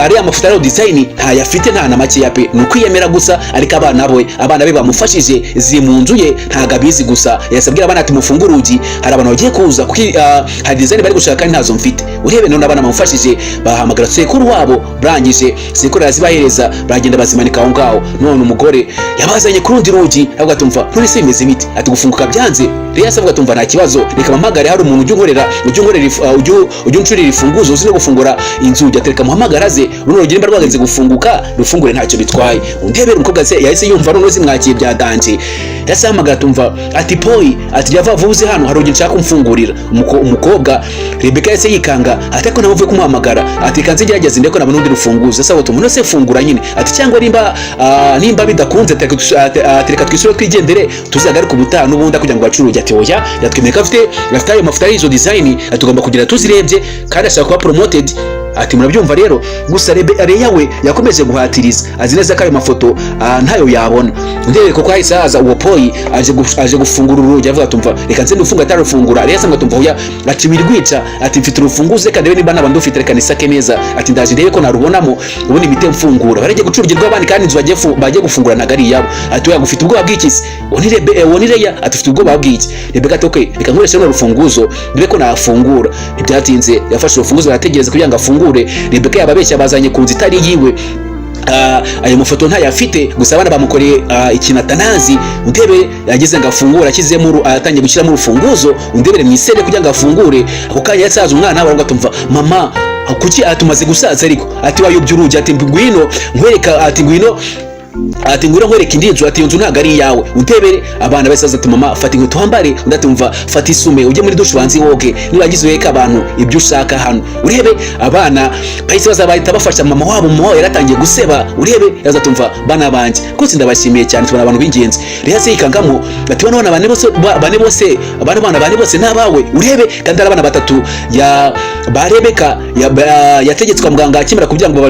S1: ariya mafoto ariho design ntayafite, nta na makeya pe, ni ukwiyemera gusa. Ariko abana be bamufashije, ziri mu nzu ye, ntago abizi. Gusa yasabwira abana ati mufungure urugi, hari abantu bagiye kuza kuko hari design bari gushaka kandi ntazo mfite. Urebe none abana bamufashije bahamagara sekuru wabo, barangije sekuru arazibahereza, baragenda bazimanika aho ngaho. None umugore yabazanye ku rundi rugi, avuga ati: "Umva, none se bimeze bite?" Ati gufunguka byanze. Rero yasabwa tumva nta kibazo, reka mpamagare, hari umuntu ujya unkorera, ujya uncurira imfunguzo, uzi no gufungura inzugi. Atereka muhamagara aze, runo rugi nimba rwagenze gufunguka rufungure, ntacyo bitwaye. Undebere, umukobwa se yahise yumva noneho zimwakiye bya danger. Yahise ahamagara, tumva ati poyi, ati jya vuba uze hano, hari urugi nshaka kumfungurira. Umukobwa Rebeka yahise yikanga, ati ariko nawe uvuye kumuhamagara. Ati kanze ngerageze ndeko nabona urundi rufunguzo. Asaba ati umuntu se fungura nyine. Ati cyangwa nimba bidakunze, ati reka twisure twigendere, tuzagaruke ubutaha n'ubundi kugira ngo bace urugi. Ati oya, yatwemeye ko afite ayo mafoto ari izo design, ati tugomba kugira tuzirebye kandi ashaka kuba promoted. Ati murabyumva rero. Gusa Reya we yakomeje guhatiriza, azi neza ko ayo mafoto ntayo yabona. Ndebe kuko hahise haza uwo poyi, aje gufungura urugi, avuga tumva reka nze ndufunga, atarufungura. Reya asanga tumva oya, ati wirwica, ati mfite urufunguzo, reka ndebe nimba naba ndufite, reka nisake neza, ati ndaje ndebe ko narubonamo, ubundi mpite mfungura. Baragiye guca urugi rw'abandi kandi inzu bagiye gufungura ntago ari iyabo. Ati oya, gufite ubwoba bw'iki se? Uwo ni Reya. Ati ufite ubwoba bw'iki? Rebeka ati okay, reka nkoreshe runo rufunguzo ndebe ko nafungura. Ntibyatinze yafashe urufunguzo, barategereza kugira ngo afungure. Rebeka yababeshya, bazanye ku nzu itari yiwe. Ayo mafoto ntayafite, gusa abana bamukoreye ikintu atanazi. Undebe, yageze ngo afungure, ashyizemo atangiye gushyiramo urufunguzo, undebere mu isere kugira ngo afungure. Ako kanya yasaza umwana we, aravuga mama kuki atumaze gusaza, ariko ati wayobye urugi, ati ngwino nkwereka, ati ngwino. Ati: "Ngwino nkwereke indi nzu." Ati: "Iyo nzu ntabwo ari iyawe, utebere." Abana bahise baza, ati: "Mama, fata inkweto wambare." Undi ati: "Umva, fata isume ujye muri dushe ubanze woge, nurangiza wereke abantu ibyo ushaka hano." Urebe, abana bahise baza, bahita bafasha mama wabo. Mama wabo yaratangiye guseba. Urebe, yaza tumva: "Bana banjye, rwose ndabashimiye cyane, tubona abantu b'ingenzi." Rero se yikangamo ati: "Bano bana bane bose, bane bose, bano bana bane bose ni abawe?" Urebe, kandi ari abana batatu ya ba Rebeka yategetswe kwa muganga akimara kugira ngo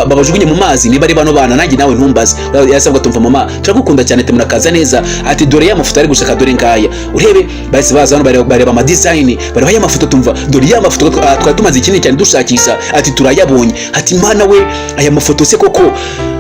S1: babajugunye mu mazi. Niba ari bano bana, nanjye nawe ntumbaze. Yasabwa tumva: "Mama, turagukunda cyane, murakaza neza." Ati: "Dore ya mafoto ari gushaka, dore ngaya." Urebe, bahise baza hano, bareba ama design, bareba ya mafoto, tumva: "Dore ya mafoto twari tumaze kinini cyane dushakisha." Ati: "Turayabonye." Ati: "Mana we, aya mafoto se koko?"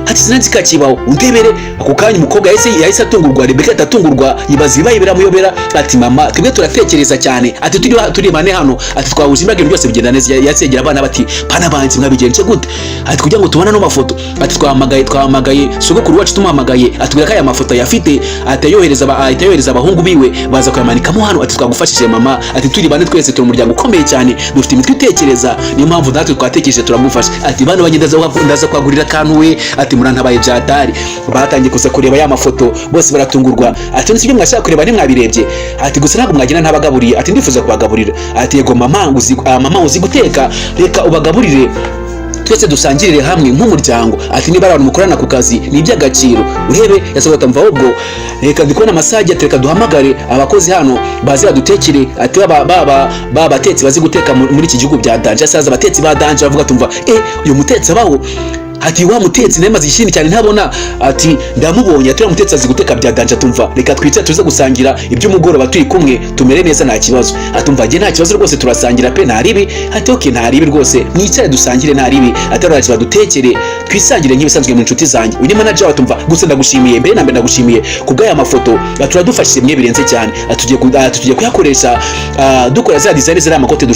S1: Ati: "Sinzi kakibaho." Undebere, ako kanya umukobwa yahise atungurwa. Rebeka atatungurwa, yibaza ibibaye, biramuyobera. Ati: "Mama, twebwe turatekereza cyane." Ati: Turi bane hano." Ati: "Twahuje imbaraga, ibintu byose bigenda neza." Yasegera abana bati: "Bana banjye, mwabigenje gute?" Ati: "Kugira ngo tubone ano mafoto." Ati: Twahamagaye sogokuru wacu, tumuhamagaye atubwira ko aya mafoto ayafite, ahita yohereza abahungu biwe, baza kuyamanikamo hano." Ati: "Twagufashije, mama." Ati: "Turi bane twese, turi umuryango ukomeye cyane, dufite imitwe itekereza, niyo mpamvu natwe twatekereje turagufasha." Ati: "Bana banjye, ndaza kwagurira akantu we." Ati: "Murantabaye byatari." Batangiye kuza kureba ya mafoto, bose baratungurwa. Ati: "None ibyo mwashaka kureba ntimwabirebye?" Ati: "Gusa ntabwo mwagenda ntabagaburiye." Ati: "Ndifuza kubagaburira." Ati: "Yego mama, mama uzi guteka, reka ubagaburire twese dusangirire hamwe nk'umuryango." Ati: "Niba ari abantu mukorana ku kazi, ni iby'agaciro." Urebe, yasabwa atamva: "Ahubwo reka, ndi kubona amasaha agiye, reka duhamagare abakozi hano baze badutekere." Ati: "Baba baba ba batetsi bazi guteka muri iki gihugu bya danger." Saza abatetsi ba danger, bavuga tumva: "Eh, uyu mutetsi abaho?" Ati: "Wa mutetsi nawe maze ikindi cyane ntabona." Ati: "Ndamubonye." Ati: "Uriya mutetsi azi guteka bya danger." Tumva: "Reka twicare tuze gusangira iby'umugoroba turi kumwe, tumere neza, nta kibazo." Ati: "Umva, njye nta kibazo rwose, turasangira pe, nta ribi." Ati: "Okay, nta ribi rwose, mwicare dusangire, nta ribi." Ati: "Araje badutekere, twisangire nk'ibisanzwe mu inshuti zanjye." Uyu ni manager. Watumva: "Gusa ndagushimiye mbere na mbere, ndagushimiye kubw'aya mafoto. Ati: "Uradufashije mwe birenze cyane." Ati: "Tugiye kuyakoresha dukora za design ziriya makote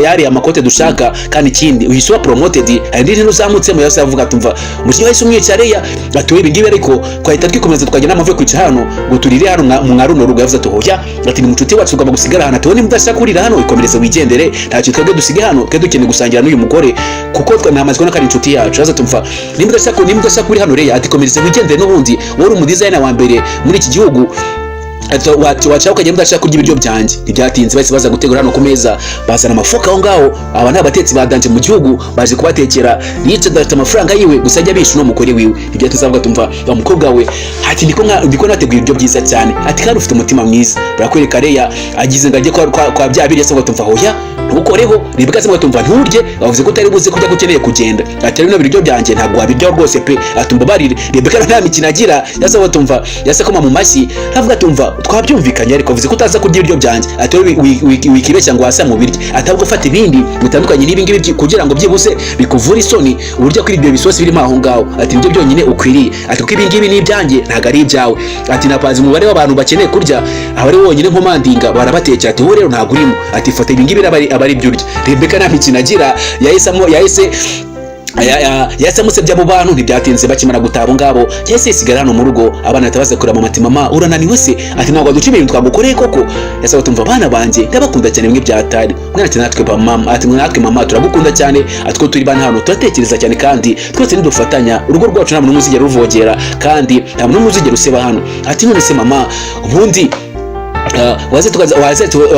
S1: yariya makote dushaka. Kandi ikindi, uhise uba promoted, hari indi ntera uzamutsemo." Yose avuga, tumva umujinya wahise umwica reya. Ati: "Ibi ngibi ariko twahita twikomeza tukajya n'amavuyo kwicara hano ngo turire hano mwa runo rugo." Yavuze ati: "Hoya." Ati: "Ni mucuti wacu, tugomba gusigara hano." Ati: "Wowe niba udashaka kurira hano, ikomereze wigendere, ntacyo. Twebwe dusige hano, twe dukeneye gusangira n'uyu mugore kuko namaze kubona ko ari inshuti yacu." Yaza tumva: Nimba udashaka uri hano reya," ati, "komereze wigendere, n'ubundi wowe uri umudesigner wa mbere muri iki gihugu." Ati: "Waca ukagenda udashaka kurya ibiryo byanjye." Ntibyatinze, bahise baza gutegura hano ku meza, bazana amafoka aho ngaho. Aba ni abatetsi ba danger mu gihugu, baje kubatekera. Richard afite amafaranga yiwe, gusa ajya abisha uno mugore wiwe. Ntibyatinze, avuga tumva: "Wa mukobwa we," ati, "ndiko nateguye ibiryo byiza cyane." Ati: "Kandi ufite umutima mwiza." Barakwereka Leya agize ngo ajye kwa bya birya, asabwa tumva: "Hoya, ntukoreho." Rebeka asabwa tumva: "Nturye, bavuze ko utari buze kurya, ko ukeneye kugenda." Ati: "Bino biryo byanjye ntabwo wabiryaho rwose pe." Ati: "Mbabarire." Rebeka nta mikino agira, yasabwa tumva yasakoma mu mashyi, avuga tumva: "Twabyumvikanye, ariko bavuze ko utaza kurya ibiryo byanjye." Ati: "Wowe wikibeshya ngo wasa mu biryo." Ati: "Ahubwo fata ibindi bitandukanye n'ibi ngibi kugira ngo byibuse bikuvure isoni uburyo kuri ibyo bisosi birimo aho ngaho." Ati: "Nibyo byonyine ukwiriye." Ati: "Kuko ibi ngibi ni ibyanjye, ntabwo ari ibyawe." Ati: "Napanze umubare w'abantu bakeneye kurya, aba ari wonyine nkomandinga barabatekera." Ati: "Wowe rero ntabwo urimo." Ati: "Fata ibi ngibi aba ari ibyo urya." Rebeka nta mikino agira, yahise yahise amusebya mu bantu. Ntibyatinze, bakimara gutaha abo ngabo, yahise yisigara hano mu rugo. Abana bahita baza kureba mama, ati: "Mama, urananiwe se?" Ati: "Ntabwo waduca ibintu twagukoreye koko?" Yasaba tumva: "Abana banjye, ndabakunda cyane bimwe byatari." Umwana ati: "Natwe ba mama." Ati: "Natwe mama, turagukunda cyane." Ati: "Ko turi bane hano, turatekereza cyane, kandi twese nidufatanya, urugo rwacu nta muntu n'umwe uzigera ruvogera, kandi nta muntu n'umwe uzigera useba hano." Ati: "None se mama, ubundi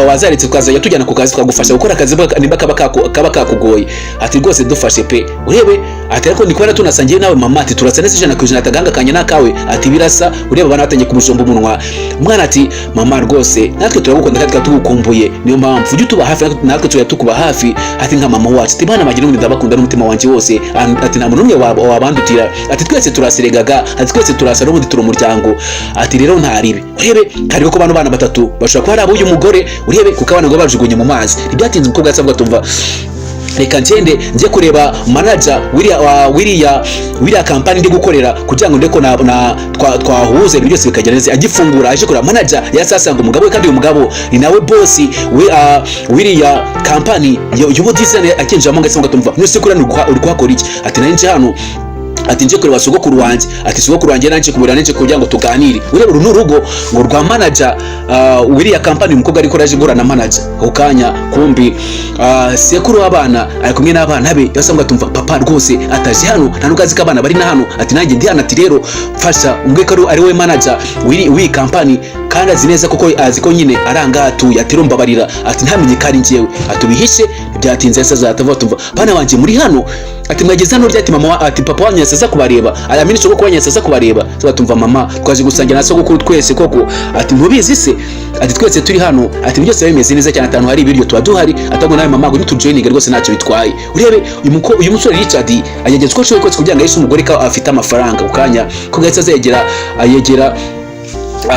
S1: wazaretse tukazajya tujyana ku kazi, tukagufasha gukora akazi nimba kaba kakugoye?" Ati: "Rwose dufashe pe." Urebe, ati: "Ariko ndi kubona tunasangiye nawe, mama." Ati: "Turasa neza 100%." Ati: "Agahanga kanjye n'akawe," ati, "birasa." Ureba, abana batangiye kumujomba umunwa. Umwana ati: "Mama, rwose natwe turagukunda kandi tukaba tugukumbuye, niyo mpamvu ujye utuba hafi, natwe tujya tukuba hafi." Ati: "Nka mama wacu." Ati: "Bana banjye, n'ubundi ndabakunda n'umutima wanjye wose." Ati: "Nta muntu n'umwe wabandutira." Ati: "Twese turaseregaga." Ati: "Twese turasa, n'ubundi turi umuryango." Ati: "Rero ntaribi." Urebe, kariho ko bano bana batatu bashobora kuba ari ab'uyu mugore. Urebe, kuko abana ngo bajugunye mu mazi. Ntibyatinze, umukobwa yahise avuga tumva: "Reka ngende njye kureba manager wiriya kampani ndi gukorera, kugira ngo ndeko na twahuze ibintu byose bikagenda neza." Agifungura aje kureba manager, yahise asanga umugabo we, kandi uyu mugabo ni nawe boss we wiriya kampani y'ubu design. Akinjiramo, ngahise ngo tumva: "None se kuriya uri kuhakora iki?" Ati: "Nari nje hano Ati: "Nje kureba sogokuru wanjye." Ati: "Sogokuru wanjye nanje kumureba, nje kugira ngo tuganire." Ureba, uru ni urugo ngo rwa manager wiriya kampani. Umukobwa ariko araje guhura na manager ako kanya. Kumbi sekuru w'abana ari kumwe n'abana be. Yasanga tumva papa rwose ataje hano, nta nubwo azi ko abana bari na hano. Ati: "Nanjye ndi hano." Ati: "Rero mfasha umbwe ko ari we manager w'iyi kampani, kandi azi neza koko, azi ko nyine arangaha atuye." Ati: "Mbabarira." Ati: "Ntamenye ko ari njyewe." Ati: "Ubihishe." Ntibyatinze, yahise atavuga: "Tumva bana banjye, muri hano." Ati: "Mwageze hano ryati?" Mama ati: "Papa wanyu yasaza kubareba." Aya sogokuru wanyu yasaza kubareba. Tumva mama, twaje gusangira na sogokuru twese koko. Ati: "Ntubizi se?" Ati: "Twese turi hano." Ati: "Byose bimeze neza cyane, ahantu hari ibiryo tuba duhari." Atabwo nawe mama ngo nitujoininge rwose ntacyo bitwaye. Urebe uyu musore Richard agerageza uko ashoboye kose kugira ngo ahishe umugore ko afite amafaranga. Ku kanya ko gahise azegera, ayegera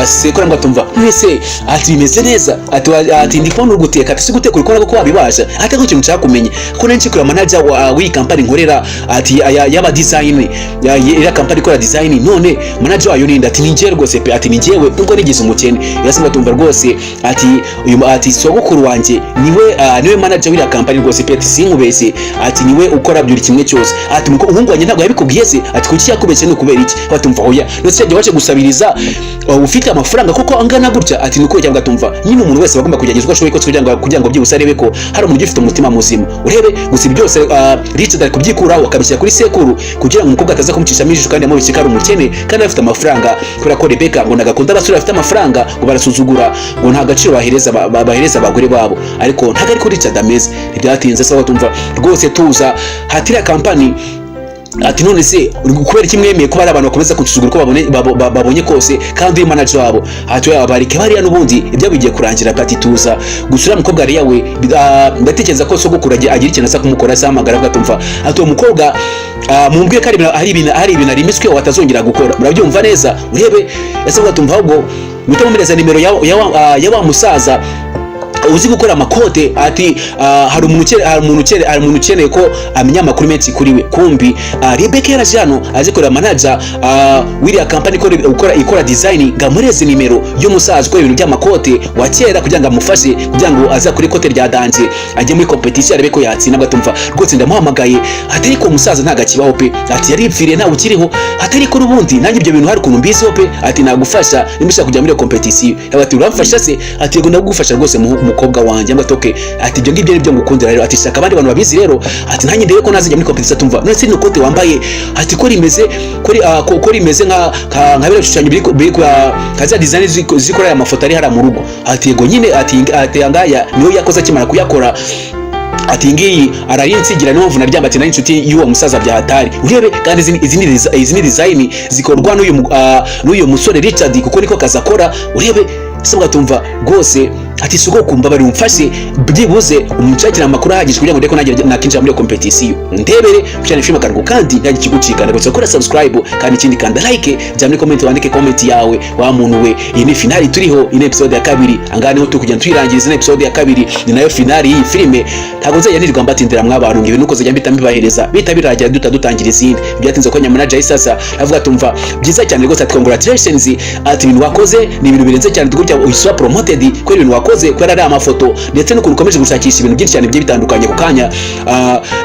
S1: sekuru ngo atumva mwese. Ati: "Bimeze neza." Ati ati: "Ndi kubona uri guteka." Ati: "Si guteka, uri kubona ko wabibasha." Ati: "Ariko ikintu nshaka kumenya ko nari nshikura manager w'iyi kampani nkorera." Ati: "Aya y'aba design, iriya kampani ikora design, none manager wayo ninde?" Ati: "Ni njyewe rwose pe." Ati: "Ni njyewe nubwo nigize umukene." Yasanga tumva rwose. Ati: "Uyu," ati, "sogokuru wanjye niwe manager w'iriya kampani rwose pe." Ati: "Sinkubeshye." Ati: "Niwe ukora buri kimwe cyose." Ati: "Umuhungu wanjye ntabwo yabikubwiye se?" Ati: "Kuki yakubeshye? Ni ukubera iki?" Batumva: "Oya, ndetse yagiye waje gusabiriza, ufite amafaranga koko angana gutya?" Ati: "Nuko cyangwa tumva nyine umuntu wese bagomba kugerageza uko ashoboye kose kugira ngo byibuse arebe ko hari umuntu ugifite umutima muzima." Urebe gusa, ibi byose Richard ari kubyikuraho akabishyira kuri sekuru kugira ngo umukobwa ataza kumucishamo ijisho kandi yamubeshye ko ari umukene kandi afite amafaranga, kubera ko Rebecca ngo nagakunda abasore bafite amafaranga, ngo barasuzugura, ngo nta gaciro bahereza abagore babo, ariko ntabwo ariko Richard ameze. Ntibyatinze, sawa, tumva rwose tuza hatiriya kampani. Ati: "None se kubera iki mwemeye ko bari abantu bakomeza kunsuzugura uko babonye kose kandi uri manager wabo?" Ati: "Oya, bareke bariya, n'ubundi ibyo bigiye kurangira." Ati: "Tuza gusa, uriya mukobwa ariya we, ndatekereza ko sogokuru agira ikintu aza kumukora." Se ahamagara avuga, tumva, ati: "Uwo mukobwa, mumbwiye ko hari ibintu arimiswe watazongera gukora." Murabyumva neza. Urebe, ese avuga, tumva, ahubwo muhite mumuhereza nimero ya wa musaza uzi gukora amakote. Ati: "Hari umuntu ukeneye ko amenya amakuru menshi kuri we." Kumbi Rebecca yaraje hano azi kureba manager w'iriya company ikora design, ngo amureze nimero y'umusaza ukora ibintu by'amakote wa kera kugira ngo amufashe, kugira ngo aze kuri kote rya danger, ajye muri competition arebe ko yatsinda. Atumva rwose ndamuhamagaye. Ati: "Ariko umusaza ntabwo akibaho pe." Ati: "Yaripfiriye, ntawe ukiriho." Ati: "Ariko n'ubundi nanjye ibyo bintu hari ukuntu mbiziho pe." Ati: "Nagufasha nimba ushaka kujya muri iyo competition." Ati: "Uramfasha se?" Ati: "Yego, ndagufasha rwose, mukobwa wanjye." Ngo atoke. Ati: "Ibyo ngibyo nibyo ngukundira rero." Ati: "Shaka abandi bantu babizi rero." Ati: "Nanjye ndebe ko nazajya muri competition." Tumva: "None se ni ikote wambaye?" Ati: "Ko rimeze nka biriya bishushanyo biri nka za design zikora aya mafoto ari hariya mu rugo." Ati: "Yego nyine." Ati: "Ngaya niyo yakoze akimara kuyakora." Ati: "Ngiyi ararinsigira, niyo mpamvu naryamba." Ati: "Nari inshuti y'uwo musaza bya hatari." Urebe kandi izi ni design zikorwa n'uyu musore Richard, kuko niko kazi akora. Urebe se, mugatumva rwose. Ati: "Sogokuru, mbabarira umfashe byibuze umunshakire amakuru ahagije kugira ngo ndebe ko nanjye nakinjira muri iyo competition." Ndebere cyane filime akaruhuko kandi ntajya kigucika. Ndagusaba gukora subscribe, kandi ikindi kanda like, jya muri comment wandike comment yawe. Wa muntu we, iyi ni finali turiho, iyi ni episode ya kabiri. Angaha niho turi kugenda tuyirangiriza. Ni episode ya kabiri, ni nayo finali y'iyi filime. Ntabwo nzajya nirirwa mbatindira mwabantu, ngo ibintu uko zajya mpita mbibahereza bihita birangira duta dutangira izindi. Byatinze ko nyamanager yahise avuga, tumva byiza cyane rwose. Ati: "Congratulations." Ati: "Ibintu wakoze ni ibintu birenze cyane gutya, uhise uba promoted kubera ibintu wakoze, kubera ari amafoto ndetse n'ukuntu ukomeje gushakisha ibintu byinshi cyane bigiye bitandukanye." Ku kanya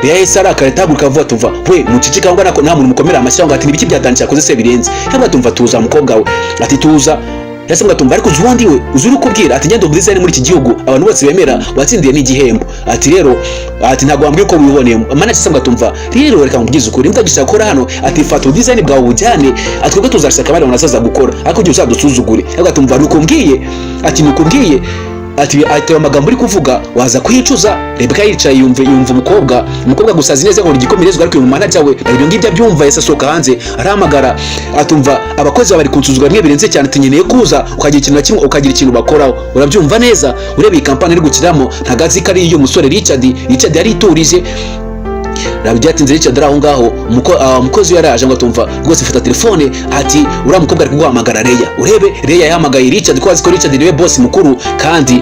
S1: yahise arakara, ahaguruka avuga, tumva we, mucicika ngo nta muntu mukomera amashyi. Ngo ati: "Nibiki byatangiye yakoze se birenze?" Cyangwa tumva: "Tuza mukobwa we." Ati: "Tuza." Yase ngo atumva: "Ariko uzi uwo ndi we? Uzi uri kubwira?" Ati: "Ngendo design muri iki gihugu abantu bose bemera, watsindiye n'igihembo." Ati: "Rero," ati, "ntabwo wambwiye ko wiboneye manager." Se ngo atumva: "Rero reka nkubwize ukuri, niba utagisha gukora hano," ati, "fata design bwawe bujyane." Ati: "Twebwe tuzashaka abandi bantu bazaza gukora, ariko ujye uzadusuzugure." Ariko atumva: "Nuko mbwiye." Ati: "Nuko mbwiye." Ati: "Ayo magambo uri kuvuga waza kuyicuza." Rebecca yicaye yumva umukobwa gusa azi neza ngo ni igikomerezwa, ariko uyu manager we ibyo ngibyo abyumva, yahise asohoka hanze, arahamagara, atumva: "Abakozi bawe bari kunsuzugura bimwe birenze cyane. Tunyeneye kuza ukagira ikintu na kimwe, ukagira ikintu bakoraho." Urabyumva neza. Ureba iyi kampani ari gukiniramo, ntabwo azi ko ari iy'umusore Richard. Richard yariturije. Byatinze Richard ari aho ngaho, umukozi we yaraje ngo atumva rwose: "Fata telefone." Ati: "Uriya mukobwa ari kuguhamagara, Leya." Urebe, Leya yahamagaye Richard ko azi ko Richard niwe boss mukuru kandi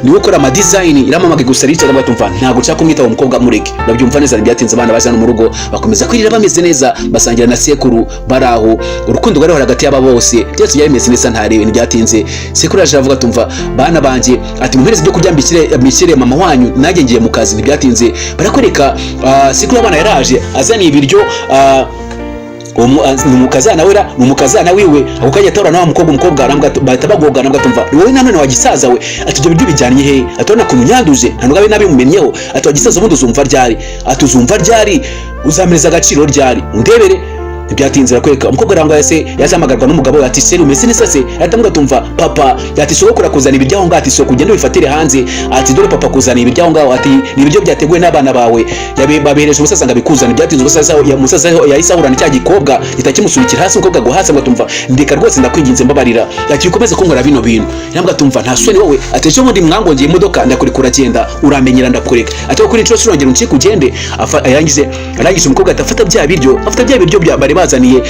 S1: niwe ukora ama design. Iramuhamagaye gusa Richard ngo atumva: "Ntabwo nshaka kumwitaba umukobwa, mureke." Urabyumva neza. Ntibyatinze, abana baje hano mu rugo bakomeza kwirira bameze neza, basangira na sekuru bari aho. Urukundo rwari hagati y'aba bose, byose byari bimeze neza, ntarebe. Ntibyatinze, sekuru yaje aravuga, tumva: "Bana banjye," ati, "muhereze ibyo kurya mbishyire mama wanyu, nanjye ngiye mu kazi." Ntibyatinze, barakwereka sekuru w'abana yaraje azaniye ibiryo. Uwo ni umukazana wera, ni umukazana wiwe. Ako kanya atora na wa mukobwa, umukobwa arambwa, bahita bagogana, arambwa, tumva wowe nanone wa gisaza we, ati ibyo biryo bijyanye he? Ati urabona ukuntu nyanduje, nta nubwo abe nabimumenyeho. Ati wa gisaza, ubundi uzumva ryari? Ati uzumva ryari? Uzamereza agaciro ryari? Undebere. Ntibyatinze, arakwereka umukobwa arangwa se yazamagarwa n'umugabo we, ati chéri, umeze neza se? Ahita amuga, tumva papa, ati sogokuru akuzana ibiryo aho ngaho, ati sohoka ugende wifatire hanze, ati dore papa akuzana ibiryo aho ngaho, ati ni ibiryo byateguwe n'abana bawe, babihereje umusaza ngo abikuzane. Byatinze, umusaza yahise ahura na cya gikobwa gihita kimusunikira hasi. Umukobwa agwa hasi ngo tumva ndeka rwose, ndakwinginze mbabarira, ati ukomeze kunkora bino bintu. Yambwa, tumva nta soni wowe, ati ejo bundi mwangongeye imodoka ndakureka uragenda, uramenyera ndakureka, ati kuri inshuro urongera uncike ugende. Arangije umukobwa ahita afata bya biryo, afata bya biryo bya bari bazaniye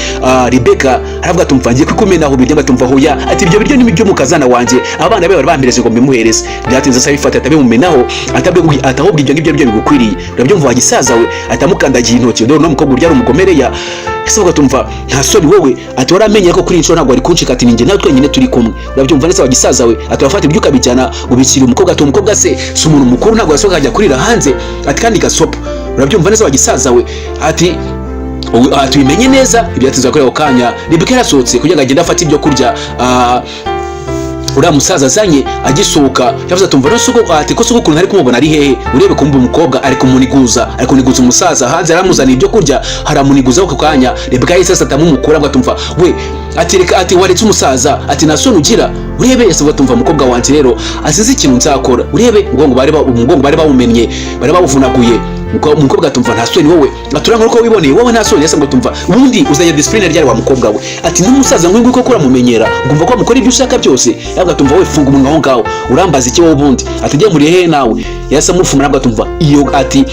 S1: Rebecca, aravuga ati umva, ngiye kukumenaho ibiryo. Ngatumva hoya, ati ibyo biryo ni ibyo mukazana wanjye, abana be bari bampereze ngo mbimuhereze. Byatinze asa bifata atabimumenaho, atabwe, atahubwo ibyo ngibyo byo bigukwiriye, urabyumva wa gisaza we? Atamukandagiye intoki. Dore uno mukobwa uryara umugomereya ese, uvuga tumva nta soni wowe, ati waramenye ko kuri inshuro ntabwo wari kuncika, ati ninjye nawe twenyine turi kumwe, urabyumva neza wa gisaza we? Ati wafata ibyo ukabijyana ubishyira umukobwa, ati umukobwa se si umuntu mukuru, ntabwo yasohoka akajya kurira hanze, ati kandi gasopo, urabyumva neza wa gisaza we? Ati ubu tubimenye neza. Ibyatinze kuri ako kanya, Rebecca yarasohotse kugira ngo agende afate ibyo kurya uriya musaza azanye. Agisohoka yavuze ati umva no soko, ati ko sogokuru ntari kumubona, ari hehe? Urebe kumva umukobwa ari kumuniguza, ari kuniguza umusaza hanze, aramuzaniye ibyo kurya, haramuniguza. Ako kanya Rebecca yahise atamumukura ngo atumva we, ati reka, ati waretse umusaza, ati nta soni ugira? Urebe yese atumva umukobwa wanjye rero asinze ikintu nzakora. Urebe umugongo bari umugongo bari bawumennye, bari bawuvunaguye. Umukobwa atumva nta soni wowe, aturanga uko wiboneye wowe, nta soni. Yese ngo tumva ubundi uzajya discipline ryari wa mukobwa we? Ati n'umusaza ngo nguko uramumenyera, ngumva ko mukora ibyo ushaka byose. Yabwa tumva we, funga umunwa aho ngaho, urambaza iki wowe ubundi? Ati njye muri hehe nawe? Yasa mufuma, nabwo atumva iyo, ati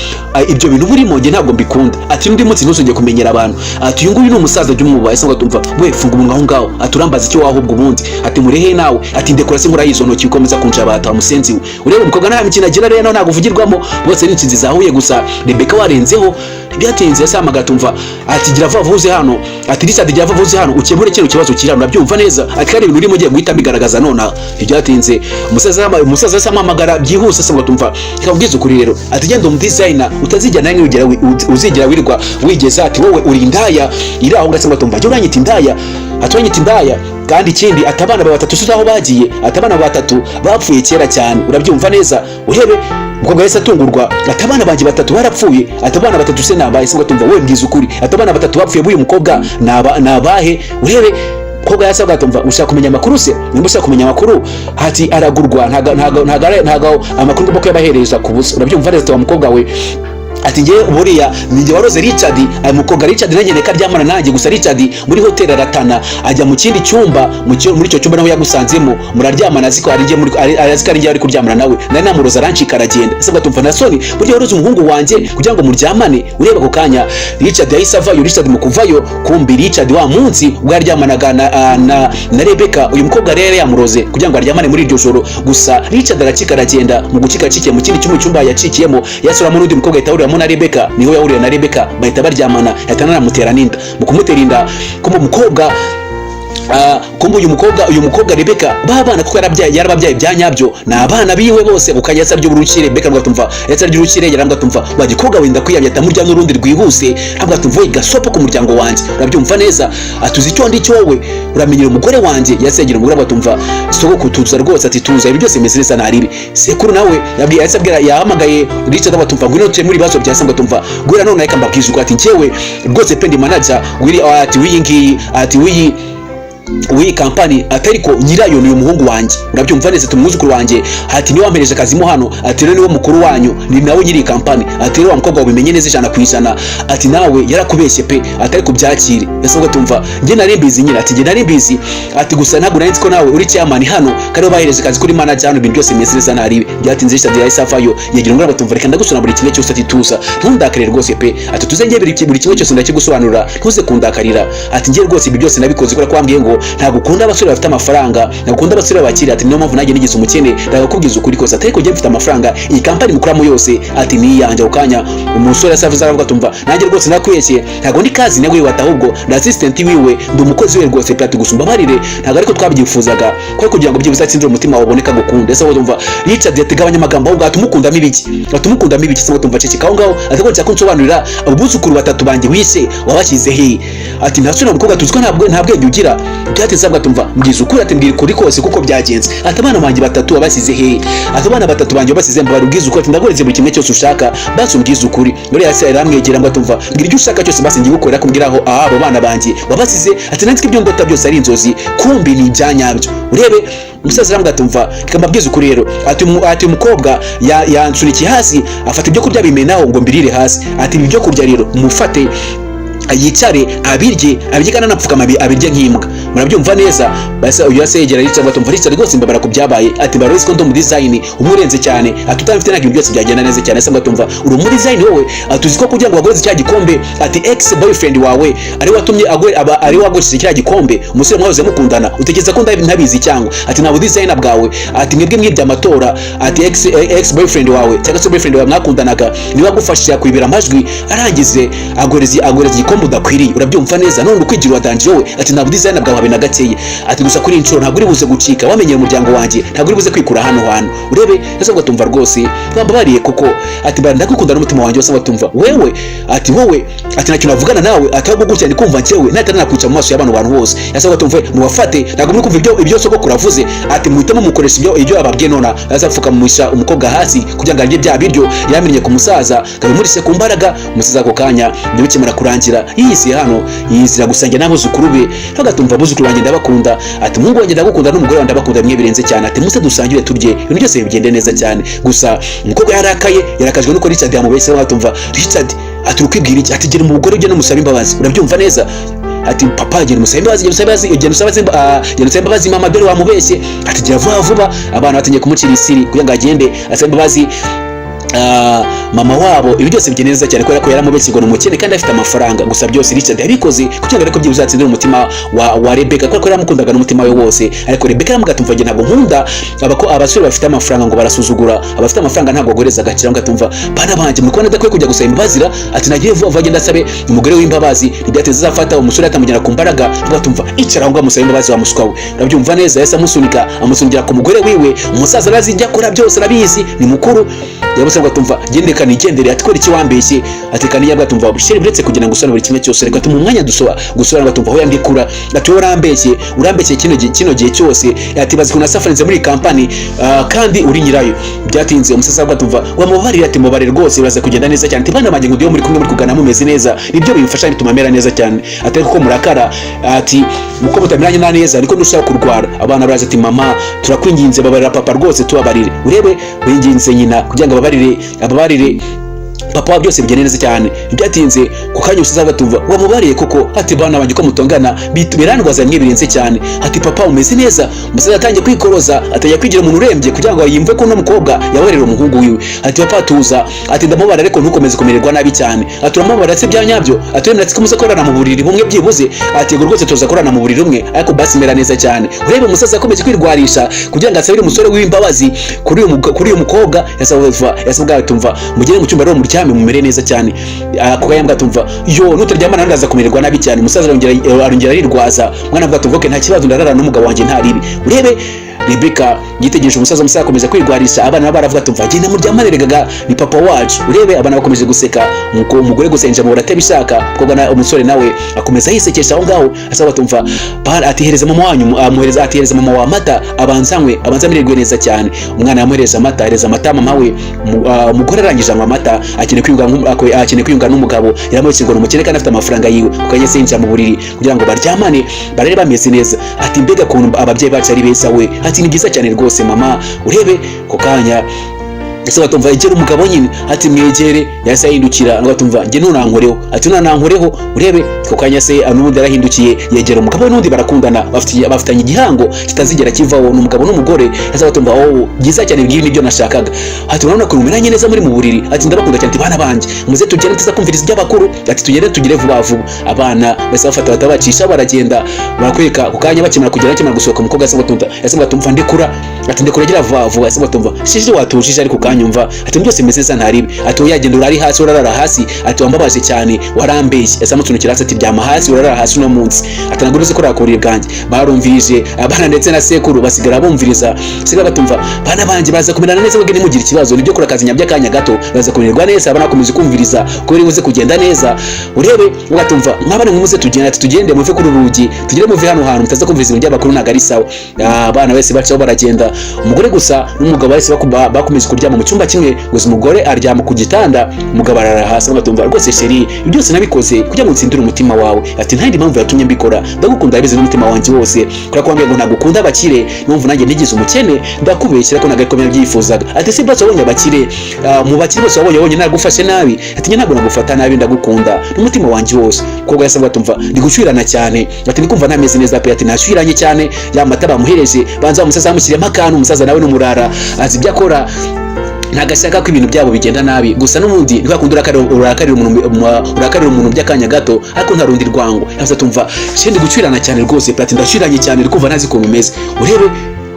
S1: ibyo bintu burimo njye ntabwo mbikunda, ati undi munsi ntuzongeye kumenyera abantu, ati uyu nguyu ni umusaza jya umwubaha. Yasa ngo atumva we, funga umunwa aho ngaho, ati urambaza iki wowe ahubwo ubundi? Ati muri hehe nawe? Ati ndekura se nkura izo ntoki, ukomeza kunjabata wa musenzi we. Urebe umukobwa nta mikino agira rero, ntabwo uvugirwamo bose ni insinzi zahuye gusa. Rebecca warenzeho. Ntibyatinze yasamagara, tumva ati gira vuba vuze hano, ati Richard, gira vuba vuze hano ukemure kino kibazo kiri hano, urabyumva neza? Ati kandi ibintu urimo ugiye guhita bigaragaza nonaha. Ntibyatinze, umusaza ahamagara byihuse se ngo tumva reka ubwize ukuri rero, ati genda umu designer utazigera nawe ugera uzigera wirirwa wigeza, ati wowe uri indaya iri aho ngase. Ngo tumva jya uranyita indaya? Ati uranyita indaya? Kandi ikindi, ati abana bawe batatu si aho bagiye, ati abana batatu bapfuye kera cyane, urabyumva neza? Urebe umukobwa yahise atungurwa, ati abana banjye batatu barapfuye? Ati abana batatu se nabahe se? Ngo tumva we, mbwiza ukuri, ati abana batatu bapfuye b'uyu mukobwa ni abahe? Urebe umukobwa yahise avuga ati umva, ushaka kumenya amakuru se? Nimba ushaka kumenya amakuru, ati aragurwa, ntago amakuru ngomba kuyabahereza ku busa, urabyumva neza? Ati wa mukobwa we, ati njye buriya ninjye waroze Richard, aya mukobwa Richard nanjye reka aryamana nanjye gusa. Richard muri hoteli aratana ajya mu kindi cyumba, muri icyo cyumba naho yagusanzemo muraryamana, azi ko ari njye azi ko ari njye ari kuryamana nawe, nari namuroza arancika aragenda. Ese tumva na soni, burya waroze umuhungu wanjye kugira ngo muryamane? Ureba ako kanya Richard yahise avayo. Richard mu kuvayo, kumbi Richard wa munsi ubwo yaryamanaga na Rebecca, uyu mukobwa rero yamuroze kugira ngo aryamane muri iryo joro gusa. Richard aracika aragenda. Mu gucika acikiye mu kindi cyumba, cyumba yacikiyemo yasuramo n'undi mukobwa, ahita ahuriramo na Rebecca. Niho yahuriye na Rebecca, bahita baryamana, ahita anamutera n'inda. Mu kumutera inda, kumbe umukobwa kumbe uyu mukobwa Rebecca babana kuko yarabyaye, yarababyaye bya nyabyo, ni abana biwe bose. Ukajya yasabye urukire Rebecca ngo tumva yasabye urukire, yarambwa tumva wa gikobwa wenda kwiyamya, atamurya n'urundi rwihuse, ntabwo tumva gasopo ku muryango wanjye, urabyumva neza? Atuzi icyo ndi cyo wowe, uramenyera umugore wanjye. Yasegera umugore ngo tumva sogoko tuza rwose, ati tuza, ibi byose bimeze neza naribi. Sekuru nawe yabwiye, yahise abwira, yahamagaye Richard ngo tumva ngwino tukemure ibibazo bya se. Ngo tumva guhera none reka mbabwize ukuri, ati njyewe rwose pe ndi manager wiri, ati w'iyi ngiyi, ati w'iyi kampani, atariko nyirayo ni umuhungu wanjye, urabyumva neza? Tumwuzukuru wanjye, ati niwe wampereje akazi mo hano, ati rero niwe mukuru wanyu, ni nawe nyiri iyi kampani. Ati rero wa mukobwa wabimenye neza 100%, ati nawe yarakubeshye pe, atari kubyakire. Ese ubwo tumva njye nari mbizi nyine, ati njye nari mbizi, ati gusa ntabwo nari nzi ko nawe uri chairman hano kandi bahereje akazi kuri manager hano, ibintu byose bimeze neza naribi. Byatinze Richard yahise avayo, yegira ngo batumva reka ndagusobanurira buri kimwe cyose, ati tuza ntundakare rwose pe, ati tuze njye buri kimwe cyose ndakigusobanurira, ntuze kundakarira, ati njye rwose ibi byose nabikoze kubera ko wambwiye ngo Ntabwo ukunda abasore bafite amafaranga, ntabwo ukunda abasore b'abakire. Ati niyo mpamvu nanjye nigize umukene, ndakubwiza ukuri kose. Ati ariko njye mfite amafaranga, iyi kampani mukoramo yose ati ni iyanjye. Ako kanya umusore asavuze, aravuga, tumva nanjye rwose nakwiyeshye, ntabwo ndi cousin wiwe, ati ahubwo ndi assistant wiwe, ndi umukozi we rwose pe. Ati gusa umbabarire, ntabwo ariko twabyifuzaga ko kugira ngo byibuze atsindire umutima wawe uboneka gukunda. Ese wowe, umva Richard, ati gabanya amagambo, ahubwo atumukundamo ibiki? Atumukundamo ibiki? Se tumva, ceceka aho ngaho. Ati ko nshaka kunsobanurira abo buzukuru batatu banjye wishe wabashyize he? Ati nta sura mukobwa, tuzi ko ntabwo nta bwenge ugira. Byateze abwa, tumva mbwiza ukuri. Ati mbwira ukuri kose kuko byagenze. Ati abana banjye batatu wabashyize he? Ati abana batatu banjye wabashyize, mbabara ubwiza ukuri. Ati ndaguhereze buri kimwe cyose ushaka, basi umbwize ukuri. Muri yasi aramwegera ngo atumva mbwira ibyo ushaka cyose, basi ngiye gukorera kumbwira aho abo bana banjye wabasize. Ati nanzi ko ibyo ndota byose ari inzozi, kumbi ni ibyanyabyo. Urebe umusaza arambwira ati umva, reka mbabwize ukuri rero. Ati umukobwa yansunikiye hasi, afata ibyo kurya bimenaho ngo mbirire hasi. Ati ibi byo kurya rero mufate yicare abirye, abirye kandi anapfukama, abirye nk'imbwa. Murabyumva neza. Basi uyu yase yegera Richard, batumva Richard rwose mbabara ku byabaye. Ati baruzi ko ndi umu design umurenze cyane. Ati utamfite ntabwo ibintu byose byagenda neza cyane. Ese ngatumva uri umu design wowe? Ati uzi ko kugira ngo bagoreze cya gikombe, ati ex boyfriend wawe ari watumye aba ari wagoresheje kiriya gikombe, umusore mwahoze mukundana? Utekereza ko ntabizi cyangwa? Ati ntabwo designer bwawe. Ati mwebwe mwibye amatora. Ati ex boyfriend wawe cyangwa se boyfriend wawe mwakundanaga niwe wagufashije kwibira amajwi, arangize agoreza igikombe udakwiriye. Urabyumva neza? None ukwigira wa danger wowe. Ati ntabwo designer bwawe habe na gakeya. Ati gusa kuri iyi nshuro ntabwo uri buze gucika, wamenyeye umuryango wanjye, ntabwo uri buze kwikura hano hantu. Urebe ese ngo tumva rwose wambabariye kuko. Ati bara ndagukunda n'umutima wanjye wose. Batumva wewe, ati wowe, ati nta kintu navugana nawe. Ati ahubwo gutya ndi kumva njyewe natari nakwica mu maso y'abantu bantu bose. Yasabwa tumve mubafate, ntabwo muri kumva ibyo sogokuru avuze. Ati muhitemo mukoresha ibyo ababwiye. Nona azapfukamusha umukobwa hasi kugira ngo arye bya biryo yamenye ku musaza, kabimurishe ku mbaraga umusaza. Ako kanya ntibikimara kurangira, yiyisiye hano, yizira gusangira n'abuzukuru be. Bagatumva abuzukuru banjye ndabakunda. Ati umuhungu wanjye ndagukunda n'umugore wanjye ndabakunda bimwe birenze cyane. Ati muze dusangire turye, ibintu byose bigende neza cyane. Gusa umukobwa yarakaye, yarakajwe nuko Richard yamubeshye. Batumva Richard, ati ukwibwira iki? Ati gera umugore ujye n'umusaba imbabazi. Urabyumva neza? Ati papa, genda umusaba imbabazi, genda usaba imbabazi, genda usaba genda usaba imbabazi mama, dore wamubeshye. Ati gira vuba vuba. Abana batangiye kumucira isiri kugira ngo agende asabe imbabazi mama wabo. Ibi byose bigenda neza cyane kubera ko yaramubeshye ngo ni umukene kandi afite amafaranga. Gusa byose Richard yabikoze kugira ngo ariko byibuze atsindire umutima wa Rebecca, kubera ko yaramukundaga n'umutima we wose. Ariko Rebecca aramubwira ati umva, njye ntabwo nkunda abako abasore bafite amafaranga, ngo barasuzugura abafite amafaranga, ntabwo bagoreza agaciro. Ngo atumva bana banjye, muri kubona adakwiye kujya gusaba imbabazi ra? Ati nagiye vuba vuba agenda asabe umugore w'imbabazi. Ntibyateze azafata umusore atamujyana ku mbaraga. Ngo atumva icara aho ngaho amusabe imbabazi wa muswa we. Urabyumva neza? Yahise amusunika, amusunikira ku mugore wiwe. Umusaza arazi ibyo akora byose, arabizi, ni mukuru. Yamusabwa atumva gende kanigendere. Ati kubera iki wambeshye? Ati kaniya atumva chéri, uretse kugira ngo usone buri kimwe cyose, reka tumuhe umwanya dusoba gusobanura. Atumva aho yandikura. Ati wowe urambeshye, urambeshye kino gihe cyose. Ati bazi ko nasafarinze muri iyi kampani, kandi uri nyirayo. Byatinze umusaza atumva wamubabarira. Ati mubarire rwose, biraza kugenda neza cyane. Ati bana banjye ngo muri kumwe muri kugana mumeze neza, nibyo bimfasha, bituma mera neza cyane. Ati ariko ko murakara, ati muko mutameranye na neza niko ndushaho kurwara. Abana baraza ati mama, turakwinginze, babarira papa rwose, tubabarire. Urebe winginze nyina kugira ngo ababarire papa wa, byose bigenda neza cyane. Byatinze ku kanya umusaza batumva wamubariye koko. Ati bana banjye ko mutongana birandwaza bimwe birenze cyane. Ati papa, umeze neza? Umusaza yatangiye kwikoroza, atangiye kwigira umuntu urembye kugira ngo yumve ko uno mukobwa yabarira umuhungu wiwe. Ati papa tuza, ati ndamubara ariko ntukomeze kumererwa nabi cyane. Ati uramubara se bya nyabyo? Ati wemera ko muza korana mu buriri bumwe byibuze? Ati yego rwose, tuza korana mu buriri bumwe, ariko basi mera neza cyane. Urebe umusaza yakomeje kwirwarisha kugira ngo asabire umusore w'imbabazi kuri uyu mukobwa. Yasabwa atumva mugere mu cyumba rero muryame mumere neza cyane. Ako kanya atumva yo nutaryamana ndaza kumererwa nabi cyane. Umusaza arongera arirwaza. Mwana avuga ati okay, nta kibazo, ndarara n'umugabo wanjye nta ribi. Urebe Rebecca yitegereje umusaza, umusaza akomeza kwirwarisha. Abana nabo baravuga tumva genda muryamane regaga ni papa wacu. Urebe abana bakomeje guseka nuko umugore gusa yinjira mu atabishaka. Umukobwa na umusore nawe akomeza yisekesha aho ngaho. Asaba tumva ati hereza mama wanyu, amuhereza, ati hereza mama wa amata abanza anywe, abanza amererwe neza cyane. Umwana yamuhereza amata, ahereza amata mama we. Umugore arangije anywa amata, akeneye kwiyunga n'umugabo yaramubeshye ngo ni umukene kandi afite amafaranga yiwe. Kuko yahise yinjira mu buriri kugira ngo baryamane barare bameze neza. Ati mbega ukuntu ababyeyi bacu ari beza we! Ati ni byiza cyane rwose mama. Urebe ku kanya Ese batumva egera umugabo nyine, ati mwegere. Yahise ahindukira ngo atumva njye ntunankoreho, ati ntunankoreho. Urebe ako kanya se n'ubundi yarahindukiye yegera umugabo we, n'ubundi barakundana, bafitanye igihango kitazigera kivaho, ni umugabo n'umugore. Yahise batumva: "Oh, byiza cyane, ngibi nibyo nashakaga." Ati: "Urabona ko mumeranye neza muri mu buriri." Ati: "Ndabakunda cyane." Ati: "Bana banjye, muze tugende tuza kumviriza iby'abakuru." Ati: "Tugende, tugire vuba vuba." Abana bahise bafata batabacisha baragenda. Barakwereka ako kanya bakimara kugera, bakimara gusohoka, umukobwa yahise batumva: "Ndekura." Ati: "Ndekura, gira vuba vuba." Yahise batumva: "Shije, watujije ariko ukanyumva." Ati: "Byose bimeze neza, ntaribi." Ati: "Oya, genda urari hasi, urarara hasi." Ati: "Wambabaje cyane, warambeshye." Yahise amusunikira hasi, ati: "Ryama hasi, urarara hasi uno munsi." Ati: "Ntabwo uzi ko ku buriri bwanjye." Barumvirije abana ndetse na sekuru basigara bumviriza, sigara batumva: "Bana banjye, baza kumerana neza, mwebwe ntimugire ikibazo, nibyo kurakazanya by'akanya gato, baza kumererwa neza." Abana bakomeza kumviriza ko biri buze kugenda neza. Urebe ugatumva: "Mwabana muze tugende." Ati: "Tugende, muve kuri uru rugi, tugende, muve hano hantu mutaza kumviriza ibintu by'abakuru, ntabwo ari sawa." Abana bose bacaho baragenda, umugore gusa n'umugabo bahise bakomeza kuryama mu cyumba kimwe gusa. Umugore aryama ku gitanda, umugabo arara hasi. Batumva: "Rwose chéri, ibyo byose nabikoze kugira ngo ntsindire umutima wawe." Ati: "Nta yindi mpamvu yatumye mbikora, ndagukunda yabize n'umutima wanjye wose, kubera ko wambwiye ngo ntabwo ukunda abakire, numva nanjye ntigize umukene, ndakubeshyera ko ntabwo ariko nabyifuzaga." Ati: "Si bose wabonye abakire? Mu bakire bose wabonye nagufashe nabi?" Ati: "Njye ntabwo nagufata nabi, ndagukunda n'umutima wanjye wose." Umukobwa yasabwa atumva: "Ndi gushyurirana cyane." Ati: "Ndi kumva ntameze neza pe." Ati: "Nashyuriranye cyane." Ya mata bamuhereje, banza umusaza bamushyiriyemo akantu. Umusaza nawe n'umurara, azi ibyo akora, ntabwo ashaka ko ibintu byabo bigenda nabi. Gusa n'ubundi ntibakunda urakarira umuntu by'akanya gato, ariko nta rundi rwango. Yavuze atumva: "Shende gucyurana cyane rwose pe." Ati: "Ndashyuranye cyane, ndi kumva ntazi ukuntu umeze." Urebe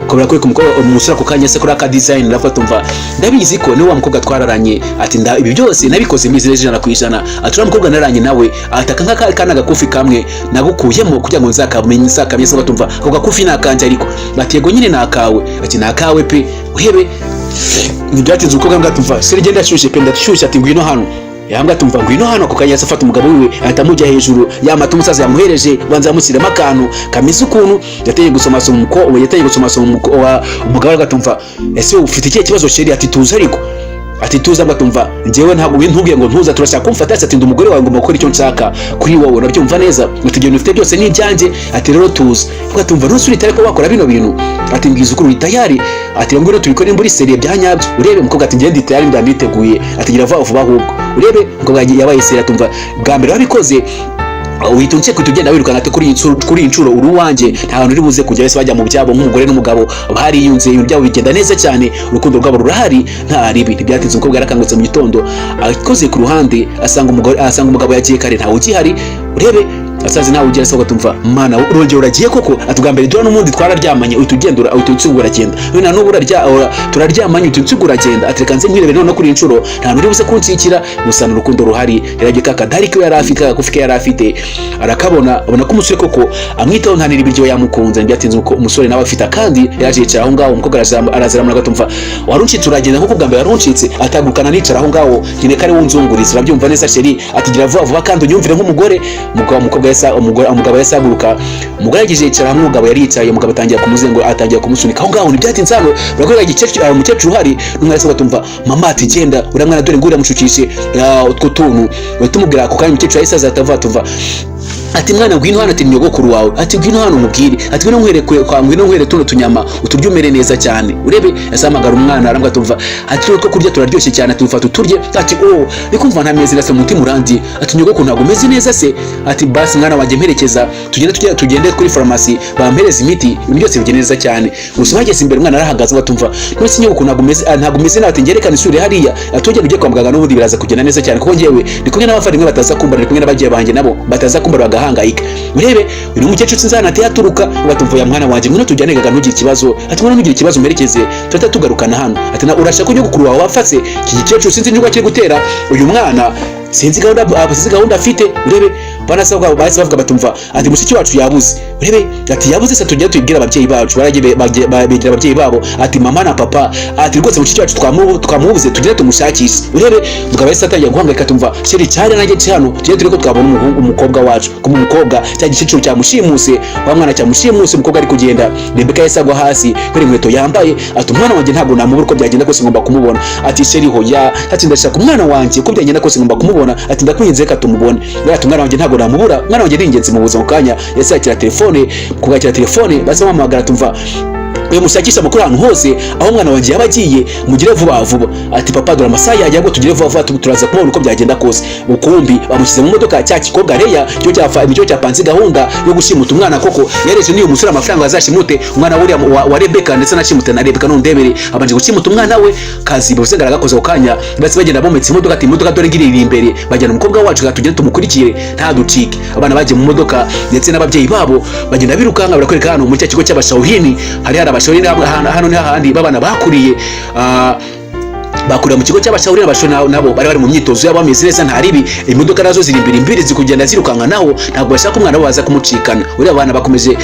S1: kubera ko umukobwa umusore ako kanya se kuri aka design aravuga atumva: "Ndabizi ko ni wa mukobwa twararanye." Ati: "Nda ibi byose nabikoze mbizi neza 100%." Ati: "Uriya mukobwa nararanye nawe." Ati: "Aka ngaka kana gakufi kamwe nagukuyemo kugira ngo nzakamenye." Se batumva: "Ako gakufi ni akanje?" Ariko ati: "Yego nyine, ni akawe." Ati: "Ni akawe pe." Uhebe ntibyatinze, umukobwa mbwa tumva: "Chéri, genda, ndashyushye pe, ndashyushye." Ati: "Ngwino hano." Yambwa tumva: "Ngwino hano." Ako kanya afata umugabo wiwe, ahita amujya hejuru. Ya mata umusaza yamuhereje, banza yamushyiramo akantu kameze ukuntu. Yatangiye gusomasoma umugabo, agatumva: "Ese ufite ikihe kibazo, chéri?" Ati: "Tuza." Ariko ati: "Tuza." Batumva: "Njyewe ntabwo ntubwiye ngo ntuza, turashaka kumfata." Ati: "Ndi umugore wawe, ngomba gukora icyo nshaka kuri wowe, urabyumva neza." Ati: "Ibintu ufite byose ni ibyanjye." Ati: "Rero tuza." Ugatumva: "Ntusi uri tayari ko wakora bino bintu?" Ati: "Mbwiza ukuri, uri tayari?" Ati: "Ngwino tubikore muri sérieux bya nyabyo." Urebe umukobwa ati: "Ngende tayari, ndanditeguye." Ati: "Gira vuba vuba ahubwo." Urebe umukobwa yabaye sérieux, atumva: "Bwa mbere wabikoze uhita unseka, uhita ugenda wirukanka." Ati: Kuri iyi nshuro uri uwanjye, nta hantu uri buze kujya." Wese bajya mu byabo nk'umugore n'umugabo, bariyunze, ibintu byabo bigenda neza cyane, urukundo rwabo rurahari, nta ribi. Ntibyatinze, umukobwa yarakangutse mu gitondo, akoze ku ruhande asanga umugore, asanga umugabo yagiye kare, ntawe ugihari. Urebe asaze ntawe ugira asabwa, tumva: "Mana, urongera uragiye koko?" Ati: "Ubwa mbere dore n'ubundi twararyamanye uhita ugenda, uhita unsiga uragenda, none na n'ubu turaryamanye uhita unsiga uragenda." Ati: "Reka nze nkwirebere none kuri iyi nshuro nta uri buze kunshikira." Gusa ni urukundo ruhari. Yarabye ka kadari ke yari afite, ka gakufi ke yari afite, arakabona, abona ko umusore koko amwitaho, nta n'ibiryo, yamukunze. Ntibyatinze, uko umusore nawe afite akandi, yaje yicara aho ngaho. Umukobwa arazaramura, agatumva: "Waruncitse uragenda kuko ubwa mbere waruncitse." Atagukana nicara aho ngaho nyine kare wunzunguriza, urabyumva neza chéri. Ati: "Gira vuba vuba kandi unyumvire nk'umugore." Umugabo, umukobwa yasa umugore, umugabo yasaguruka, umugore yagize yicara hamwe umugabo yari yicaye, umugabo atangira kumuzengura, atangira kumusunika aho ngaho. Ntibyatinze, hano barakwereka igikecuru, umukecuru uhari n'umwana. Se batumva: "Mama," ati, "genda uriya mwana dore nguriya mushukishe utwo tuntu." Bahita umubwira ako kanya. Umukecuru yahise aza, atavuga tuva ati: "Mwana, ngwino hano." Ati: "Nyogokuru wawe." Ati: "Ngwino hano umubwire." Ati: "Ngwino nkwereke kwa, ngwino nkwere tuno tunyama uturye umere neza cyane." Urebe yasamagara umwana, arambwa tumva ati: "Tuno two kurya turaryoshye cyane." Ati: "Ufata uturye." Ati: "Oh, ndi kumva ntameze neza, umutima urandi." Ati: "Nyogokuru, ntabwo umeze neza se?" Ati: "Basi mwana wanjye, mperekeza tugende, tujye tugende kuri farumasi bampereze imiti, ibintu byose bigende neza cyane." Gusa bageze imbere, umwana arahagaze, batumva: "None se nyogokuru, ntabwo umeze nawe?" Ati: "Ngerekane isura hariya." Ati: "Ugende ujye kwa muganga, n'ubundi biraza kugenda neza cyane, kuko njyewe ndi kumwe n'abavandimwe bataza kumbara, ndi kumwe n'ababyeyi banjye nabo bataza kumbara bagahangayika." Urebe uyu mukecuru sinzi ahantu ateye aturuka, batumva: "Ya mwana wanjye, ngwino tujyane gaga, ntugire ikibazo." Ati: "Ngwino, ntugire ikibazo, umerekeze, tuhita tugarukana hano." Ati: "Na urashaka ko nyogokuru wawe wafase iki gikecuru? Sinzi niba kiri gutera uyu mwana, sinzi gahunda afite." Urebe banasabwa, bahise bavuga batumva ati: "Mushiki wacu yabuze." Urebe ati: "Yabuze se? Tujya tubibwira ababyeyi bacu." Baragiye begera ababyeyi babo, ati: "Mama na papa," ati, "rwose mushiki wacu twamubuze, tugende tumushakishe." Urebe mugabo yahise atangira guhangayika, tumva: "Chéri, cyari nanjye nci hano, tujye turebe ko twabona umuhungu, umukobwa wacu, kuma umukobwa cya gikecuru cyamushimuse, wa mwana cyamushimuse." Umukobwa ari kugenda, Rebeka yahise agwa hasi kubera inkweto yambaye. Ati: "Umwana wanjye ntabwo namubura, uko byagenda kose ngomba kumubona." Ati: "Chéri, hoya." Ati: "Ndashaka umwana wanjye, uko byagenda kose ngomba kumubona." Ati: "Ndakwinginze, reka tumubone." Ati: "Umwana wanjye ntabwo namubura, umwana wanjye ni ingenzi mu buzima." Kanya yahise yakira telefone, kubakira telefone bahise bamuhamagara, tumva Uyu mushakisha amakuru ahantu hose aho umwana wanjye yaba agiye, mugire vuba vuba. Ati: "Papa, dore amasaha yagiye, ngo tugire vuba vuba, turaza kumubona uko byagenda kose." Ukumbi bamushyize mu modoka. Cya kikobwa Leya cyo cyafa nicyo cyapanze gahunda yo gushimuta umwana koko. Yareje n'uyu musore amafaranga azashimute umwana wuriya wa Rebeka, ndetse anashimute na Rebeka. None ndebere, abanje gushimuta umwana we kazi bose ngaragakoze ako kanya. Basi bagenda bometse imodoka, ati: "Imodoka dore ngiri iri imbere, bajyana umukobwa wacu, reka tugende tumukurikire ntaducike." Abana bagiye mu modoka ndetse n'ababyeyi babo, bagenda birukanka. Barakwereka hano muri cya kigo cy'abashawuhini hari abashawuhini hano ni hahandi babana bakuriye, bakurira mu kigo cy'abashawuri. Abashawuri nabo bari bari mu myitozo yabo bameze neza, nta ribi. Imodoka nazo ziri imbere imbere, ziri kugenda zirukanka, naho ntabwo bashaka umwana wabo baza kumucikana. Uriya abana bakomeje,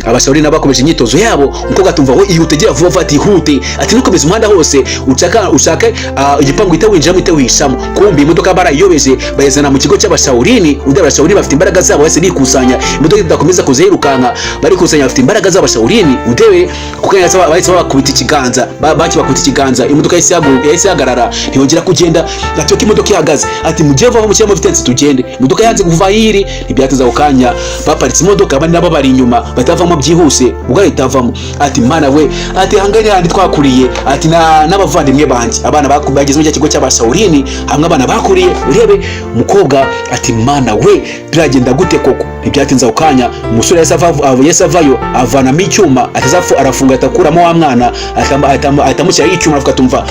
S1: abashawuri nabo bakomeje imyitozo yabo. Umukobwa atumva: "We ihute, gira vuba vuba." Ati: "Ihute." Ati: "Nukomeza umuhanda hose ushaka ushake igipangu uhita winjiramo, uhita wihishamo." Kumbi imodoka barayiyobeje, bayizana mu kigo cy'abashawurini. Undi abashawurini bafite imbaraga zabo, bahise bikusanya, imodoka idakomeza kuza yirukanka, barikusanya, bafite imbaraga z'abashawurini. Udebe kuko bahise babakubita ikiganza, bakibakubita ikiganza, imodoka yahise ihagarara, ntiyongera kugenda. Ati: "Ko imodoka ihagaze?" Ati: "Mujye vaho, mushyiramo vitesse tugende." Imodoka yanze kuva aho iri. Ntibyatinze, ako kanya baparitse imodoka, abandi nabo bari inyuma batavamo byihuse, ubwo ahita avamo. Ati: "Mana we!" Ati: "Hangari handi twakuriye." Ati: "N'abavandimwe banjye." Abana bageze muri cya kigo cy'abashawurini hamwe abana bakuriye. Urebe umukobwa ati: "Mana we, biragenda gute koko?" Ntibyatinze, ako kanya umusore yahise avayo, avanamo icyuma, atazafu arafunga, atakuramo wa mwana, ahita amushyiraho icyuma, aravuga atumva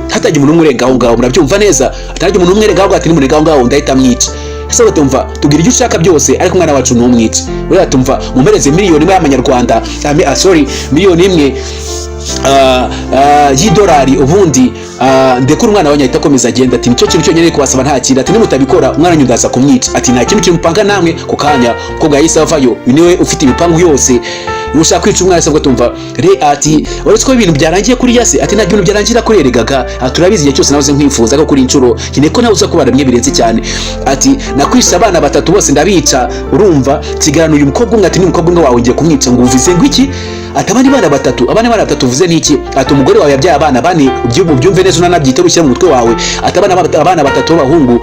S1: hatajya umuntu umwe urenga aho ngaho. Murabyumva neza, hatajya umuntu umwe urenga aho ngaho. Ati: "Nimurenga aho ngaho ndahita mwica." Ese batumva: "Tubwira ibyo ushaka byose, ariko umwana wacu ntumwice." Uriya tumva: "Mumereze 1 miliyoni y'amanyarwanda, sorry, 1 miliyoni y'idolari, ubundi ndekure umwana wanyu." Ahita akomeza agenda. Ati: "Nicyo kintu cyonyine kubasaba, nta kindi." Ati: "Nimutabikora umwana wanyu ndaza kumwica." Ati: "Nta kintu kimupanga namwe." Ku kanya umukobwa yahise avayo, uyu niwe ufite ibipangu yose, ushaka kwica umwana. Asabwa tumva re, ati: "Uretse ko ibintu byarangiye kuri yase." Ati: "Nta bintu byarangira kuri eregaga." Ati: "Turabizi, igihe cyose nahoze nkwifuza ko kuri inshuro nkeneye ko nawe uza kubara bimwe birenze cyane." Ati: "Nakwishe abana batatu bose ndabica, urumva nsigarana uyu mukobwa umwe." Ati: "Ni umukobwa umwe wawe ngiye kumwica." Ngo: "Uvuze ngo iki?" Ati: "Abandi bana batatu, abandi bana batatu uvuze niki?" Ati: "Umugore wawe yabyaye abana bane, ubyumve neza, unanabyite ushyira mu mutwe wawe." Ati: Abana batatu b'abahungu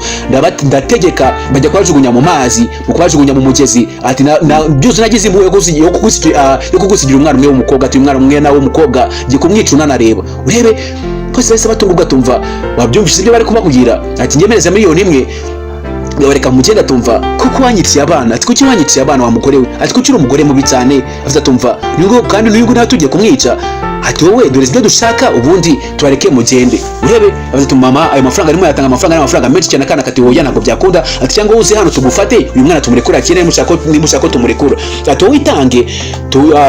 S1: ndategeka bajya kubajugunya mu mazi, mu kubajugunya mu mugezi." Ati: "Byose nagize impuhwe yo kugusigira umwana umwe w'umukobwa." Ati: "Umwana umwe nawe w'umukobwa ngiye kumwica unanareba." Urebe bose bahise batungurwa. Tumva: "Wabyumvise ibyo bari kubabwira?" Ati: "Ngemereza 1 miliyoni, bareka mugenda." Tumva: "Kuko wanyiciye abana." Ati: "Kuki wanyiciye abana wa mugore we?" Ati: "Kuki uri umugore mubi cyane?" Afite atumva nubwo kandi n'uyu nguyu nawe tugiye kumwica. Ati: "Wowe dore ibyo dushaka, ubundi tubareke mugende." Urebe ati: "Mama, ayo mafaranga arimo yatanga amafaranga, ari amafaranga menshi cyane." Akana kati: "Oya, ntabwo byakunda." Ati: "Cyangwa uze hano tugufate, uyu mwana tumurekura akene, nimushaka ko tumurekura." Ati: "Wowe itange,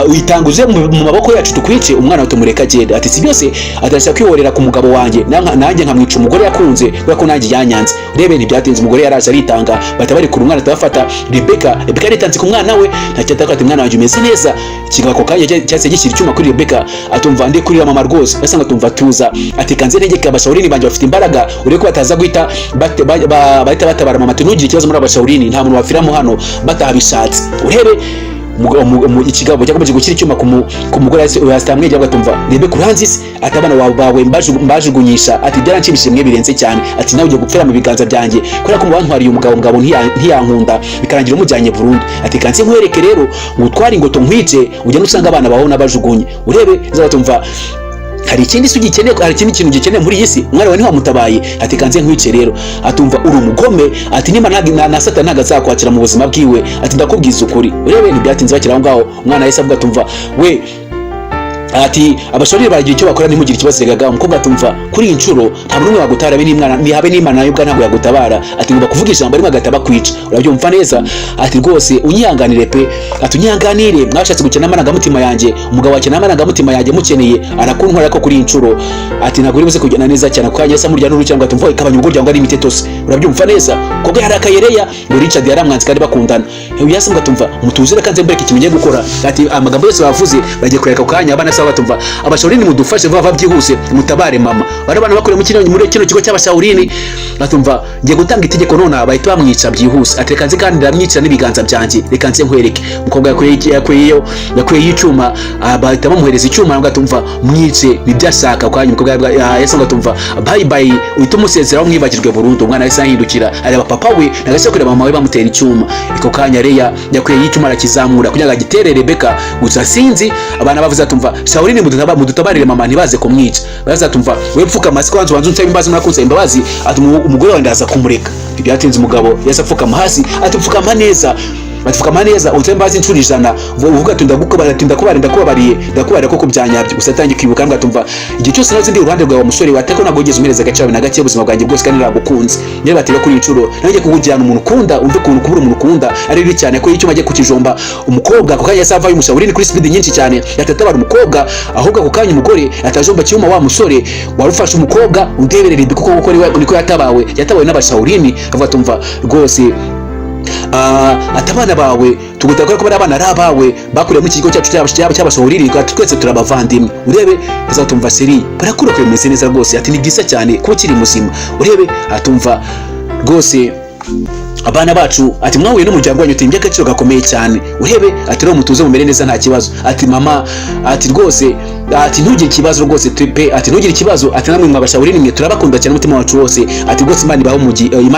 S1: witange uze mu maboko yacu tukwice, umwana wawe tumureke agende." Ati: "Si byose." Ati: "Arashaka kwihorera ku mugabo wanjye, nanjye nkamwica umugore yakunze kubera ko nanjye yanyanze." Urebe ntibyatinze, umugore yaraje aritanga, bahita barekura umwana, atabafata Rebeka. Rebeka yaritanze ku mwana we, ntacyo ataka. Ati: "Mwana wanjye, umeze neza." Ikigabo ako kanya cyahise gishyira icyuma kuri Rebeka. Atumva: "Ndi kurira mama rwose." Asanga atumva: "Tuza." Ati: "Kanze ntegeke abashawurini banjye, bafite imbaraga, urebe ko bataza guhita bahita batabara mama." Ati: "Ntugire ikibazo, muri abashawurini nta muntu wapfiramo hano batahabishatse." Urebe ikigabo cyakomeje gushyira icyuma ku mugore, yahise amwegera, atumva: "Rebeka, uranzi se?" Ati: "Abana bawe mbajugunyisha." Ati: "Byaranshimishije mwe birenze cyane." Ati: "Nawe ugiye gupfira mu biganza byanjye kubera ko mubantwariye umugabo, mugabo ntiyankunda, bikarangira umujyanye burundu." Ati: "Kanse nkwereke rero, ngutware ingoto nkwice, ugende usanga abana bawe n'abajugunye." Urebe zabatumva: "Hari ikindi se ugikeneye? Hari ikindi kintu gikeneye muri iyi si? Umwana wawe ntiwamutabaye?" Ati: "Kanze nkwice rero." Atumva: "Uri umugome." Ati: "Niba na Satani ntabwo azakwakira mu buzima bwiwe." Ati: "Ndakubwiza ukuri." Urebe ntibyatinze, bakiri aho ngaho, umwana yahise avuga, atumva we ati: "Abashoreri baragira icyo bakora, ntimugire ikibazo regaga." Umukobwa atumva: "Kuri iyi nshuro nta n'umwe wagutabara, habe n'Imana, habe n'Imana nayo ubwa ntabwo yagutabara." Ati: "Ngomba kuvuga ijambo rimwe agahita bakwica, urabyumva neza." Ati: "Rwose unyihanganire pe." Ati: "Unyihanganire, mwashatse gukina amarangamutima yanjye, umugabo wakina amarangamutima yanjye, mukeneye arakuntwara ko kuri iyi nshuro." Ati: "Ntabwo uri buze kugenda neza cyane." Ako kanya yahise amurya n'urucyangwa, ati: "Mvuye kabanya ubwo ngo ari imiteto se?" Urabyumva neza, kobwa yarakaye. Leya ngo Richard yaramwanze kandi bakundana. Yahise atumva: "Mutuze, reka nze mbereke ikintu ngiye gukora." Ati: "Amagambo yose bavuze bagiye kureka." Ako kanya abana se Batumva Abashawurini, mudufashe vuba vuba byihuse, mutabare mama. Bari abana bakoreye muri kino kigo cy'Abashawurini. Batumva ngiye gutanga itegeko none bahita bamwica byihuse. Ati reka nze kandi ndamwica n'ibiganza byanjye, reka nze nkwereke. Umukobwa yakuyeyo icyuma, bahita bamuhereza icyuma ngo atumva mwice nibyo ashaka. Kwa umukobwa yahise ngo atumva bye bye, uhita umusezeraho mwibagirwe burundu. Umwana yahise ahindukira areba papa we, nagase kureba mama we bamutera icyuma. Ako kanya Leya yakuyeyo icyuma arakizamura kugira ngo agitere Rebeka, gusa sinzi abana bavuze atumva Shawurini mudutabarire mama ntibaze kumwica. Baraza atumva we pfukama hasi kwanza ubanze unsabe imbabazi, murakunsa imbabazi, ati umugore wawe ndaza kumureka. Ntibyatinze umugabo yahise apfukama hasi, ati pfukama neza, batupfukama neza unsabe imbabazi inshuro 100, uvuga ati ndagukubara, ati ndakubara, ndakubabariye, ndakubariye koko byanyabyo. Gusa atangiye kwibuka ngo atumva igihe cyose nahoze ndi iruhande rwawe musore we, atako ntabwo wigeze umpereza agaciro na gake ubuzima bwanjye bwose kandi naragukunze. Niba batera kuri iyi nshuro nanjye kukujyana umuntu ukunda, umve ukuntu kubura umuntu ukunda ari bibi cyane. Ko icyuma agiye kukijomba umukobwa, ako kanya yahise avayo umushaburini kuri speed nyinshi cyane, yatatabara umukobwa. Ahubwo ako kanya umugore atajomba cyuma wa musore wari ufashe umukobwa. Undeberera ibi kuko niko yatabawe n'Abashawurini. Avuga atumva rwose ati abana bawe tugutaka ko bari abana ari abawe bakuriye mu kigo cyacu cy'Abashawurini, twese turabavandimwe. Urebe azatumva seri barakurokoye bimeze neza rwose. Ati ni byiza cyane kuba ukiri muzima. Urebe atumva rwose abana bacu, ati mwahuye n'umuryango wanyu, uti iby'agaciro gakomeye cyane. Urebe ati rero mutuze mumere neza nta kibazo. Ati mama, ati rwose, ati ntugire ikibazo rwose pe, ati ntugire ikibazo, ati namwe mwabashawurini mwe turabakunda cyane umutima wacu wose. Ati rwose Imana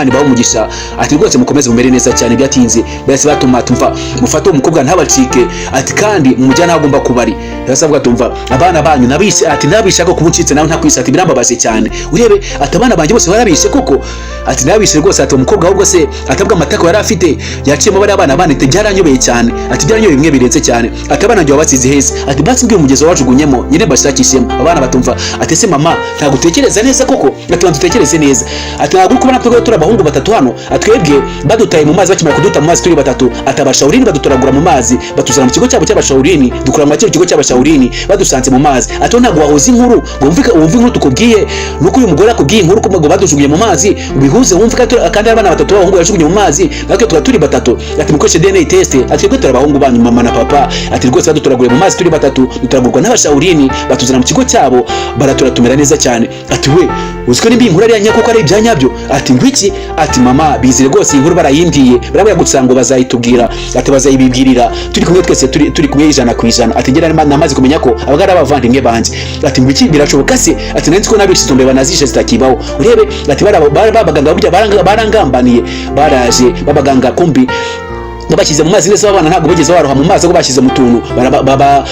S1: ibahe umugisha. Ati rwose mukomeze mumere neza cyane. Byatinze bahise batuma tumva mufate uwo mukobwa ntabacike, ati kandi mumujyane aho agomba kuba ari. Yahise avuga tumva abana banyu nabishe, ati nabishe ko kumucitse nawe ntakwise, ati birambabaje cyane. Urebe ati abana banjye bose barabishe koko, ati nabishe rwose. Ati umukobwa ahubwo se atabwa amatako yari afite yaciyemo bariya bana bane, ati byaranyobeye cyane, ati byaranyobeye bimwe birenze cyane. Ati abana banjye wabasize heza? Ati basi mbwira umugezi wajugunyemo nyine bashakishemo. Abana batumva ati ese mama ntabwo utekereza neza koko? Ati banza utekereze neza. Ati ntabwo uri kubona twebwe turi abahungu batatu hano? Ati twebwe badutaye mu mazi, bakimara kuduta mu mazi turi batatu, ati Abashawurini badutoragura mu mazi batuzana mu kigo cyabo cy'Abashawurini, dukura mu kino kigo cy'Abashawurini badusanze mu mazi. Ati ntabwo wahuza inkuru ngo wumve inkuru tukubwiye nuko uyu mugore akubwiye inkuru ko ngo badujugunye mu mazi, ubihuze wumve kandi abana batatu b'abahungu yajugunye mu mazi natwe tuba turi batatu. Ati mukoreshe DNA test. Ati twebwe turi abahungu banyu mama na papa. Ati rwose badutoraguriye mu mazi turi batatu, dutoragurwa n'Abashawurini batuzana mu kigo cyabo baraturatumira neza cyane. Ati we uziko nimba iyi nkuru ari iya nyako ko ari ibya nyabyo? Ati ngwiki? Ati mama bizire rwose iyi nkuru barayimbwiye, barabwira gusa ngo bazayitubwira, ati bazayibibwirira turi kumwe twese, turi kumwe 100%. Ati ngera namaze kumenya ko abaga ari abavandimwe banjye. Ati ngwiki? Birashoboka se? Ati nari nzi ko nabishe izo mbeba nazishe zitakibaho. Urebe ati babaganga burya barangambaniye, baraje babaganga kumbi babashyize mu mazi neza, abana ntabwo bigeze baroha mu mazi, ahubwo bashyize mu tuntu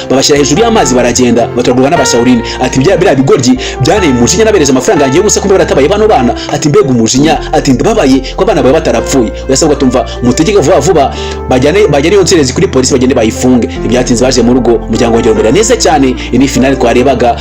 S1: babashyira hejuru y'amazi baragenda batoragurwa n'Abashawurini. Ati biriya bigoryi byanteye umujinya, nabereza amafaranga yanjye y'ubusa kumbe baratabaye bano bana. Ati mbega umujinya, ati ndababaye ko abana bawe batarapfuye. Uyasabwa tumva mutegeke vuba vuba bajyane iyo nzerezi kuri polisi bagende bayifunge. Ntibyatinze baje mu rugo, umuryango wongera umera neza cyane. Iyi ni finale twarebaga.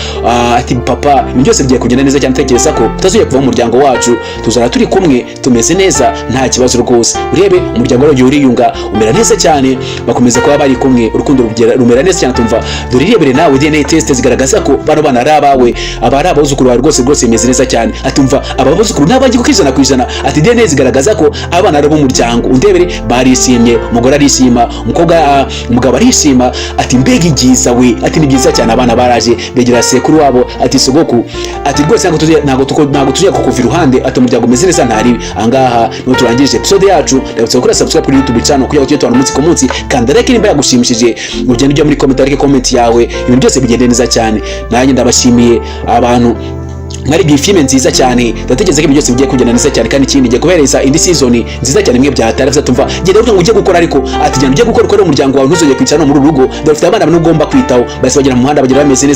S1: Ati papa ibintu byose bigiye kugenda neza cyane, tekereza ko tutazongera kuva mu muryango wacu, tuzara turi kumwe tumeze neza nta kibazo rwose. Urebe umuryango warongeye uriyunga umera neza cyane, bakomeza kuba bari kumwe, urukundo rumera neza cyane. Tumva dore irebere nawe DNA test zigaragaza ko bano bana ari abawe, aba ari abuzukuru bawe rwose rwose bimeze neza cyane. Atumva aba buzukuru n'abanjye kuko 100%. Ati DNA zigaragaza ko abana ari ab'umuryango. Undebere barishimye, umugore arishima, umukobwa, umugabo arishima. Ati mbega ibyiza we, ati ni byiza cyane. Abana baraje begera sekuru wabo, ati sogoku, ati rwose ntabwo tuzongera kukuva iruhande. Ati umuryango umeze neza nta ribi. Ahangaha niho turangije episode yacu. Ndabutse gukora subscribe kuri YouTube channel kugira ngo tujye tubana umunsi ku munsi. Kanda like nimba yagushimishije, ugende ujya muri comment ariko comment yawe, ibintu byose bigende neza cyane. Nanjye ndabashimiye abantu mwari iyi filime nziza cyane, ndatekereza ko ibintu byose bigiye kugenda neza cyane. Kandi ikindi ngiye kubereza indi season nziza cyane imwe byatari tumva genda uvuga ngo ujye gukora, ariko ati genda ujye gukora, ukore umuryango wawe, ntuzongere kwicara no muri uru rugo, dore ufite abana n'ugomba kwitaho. Bahise bagera mu muhanda bagera bameze neza.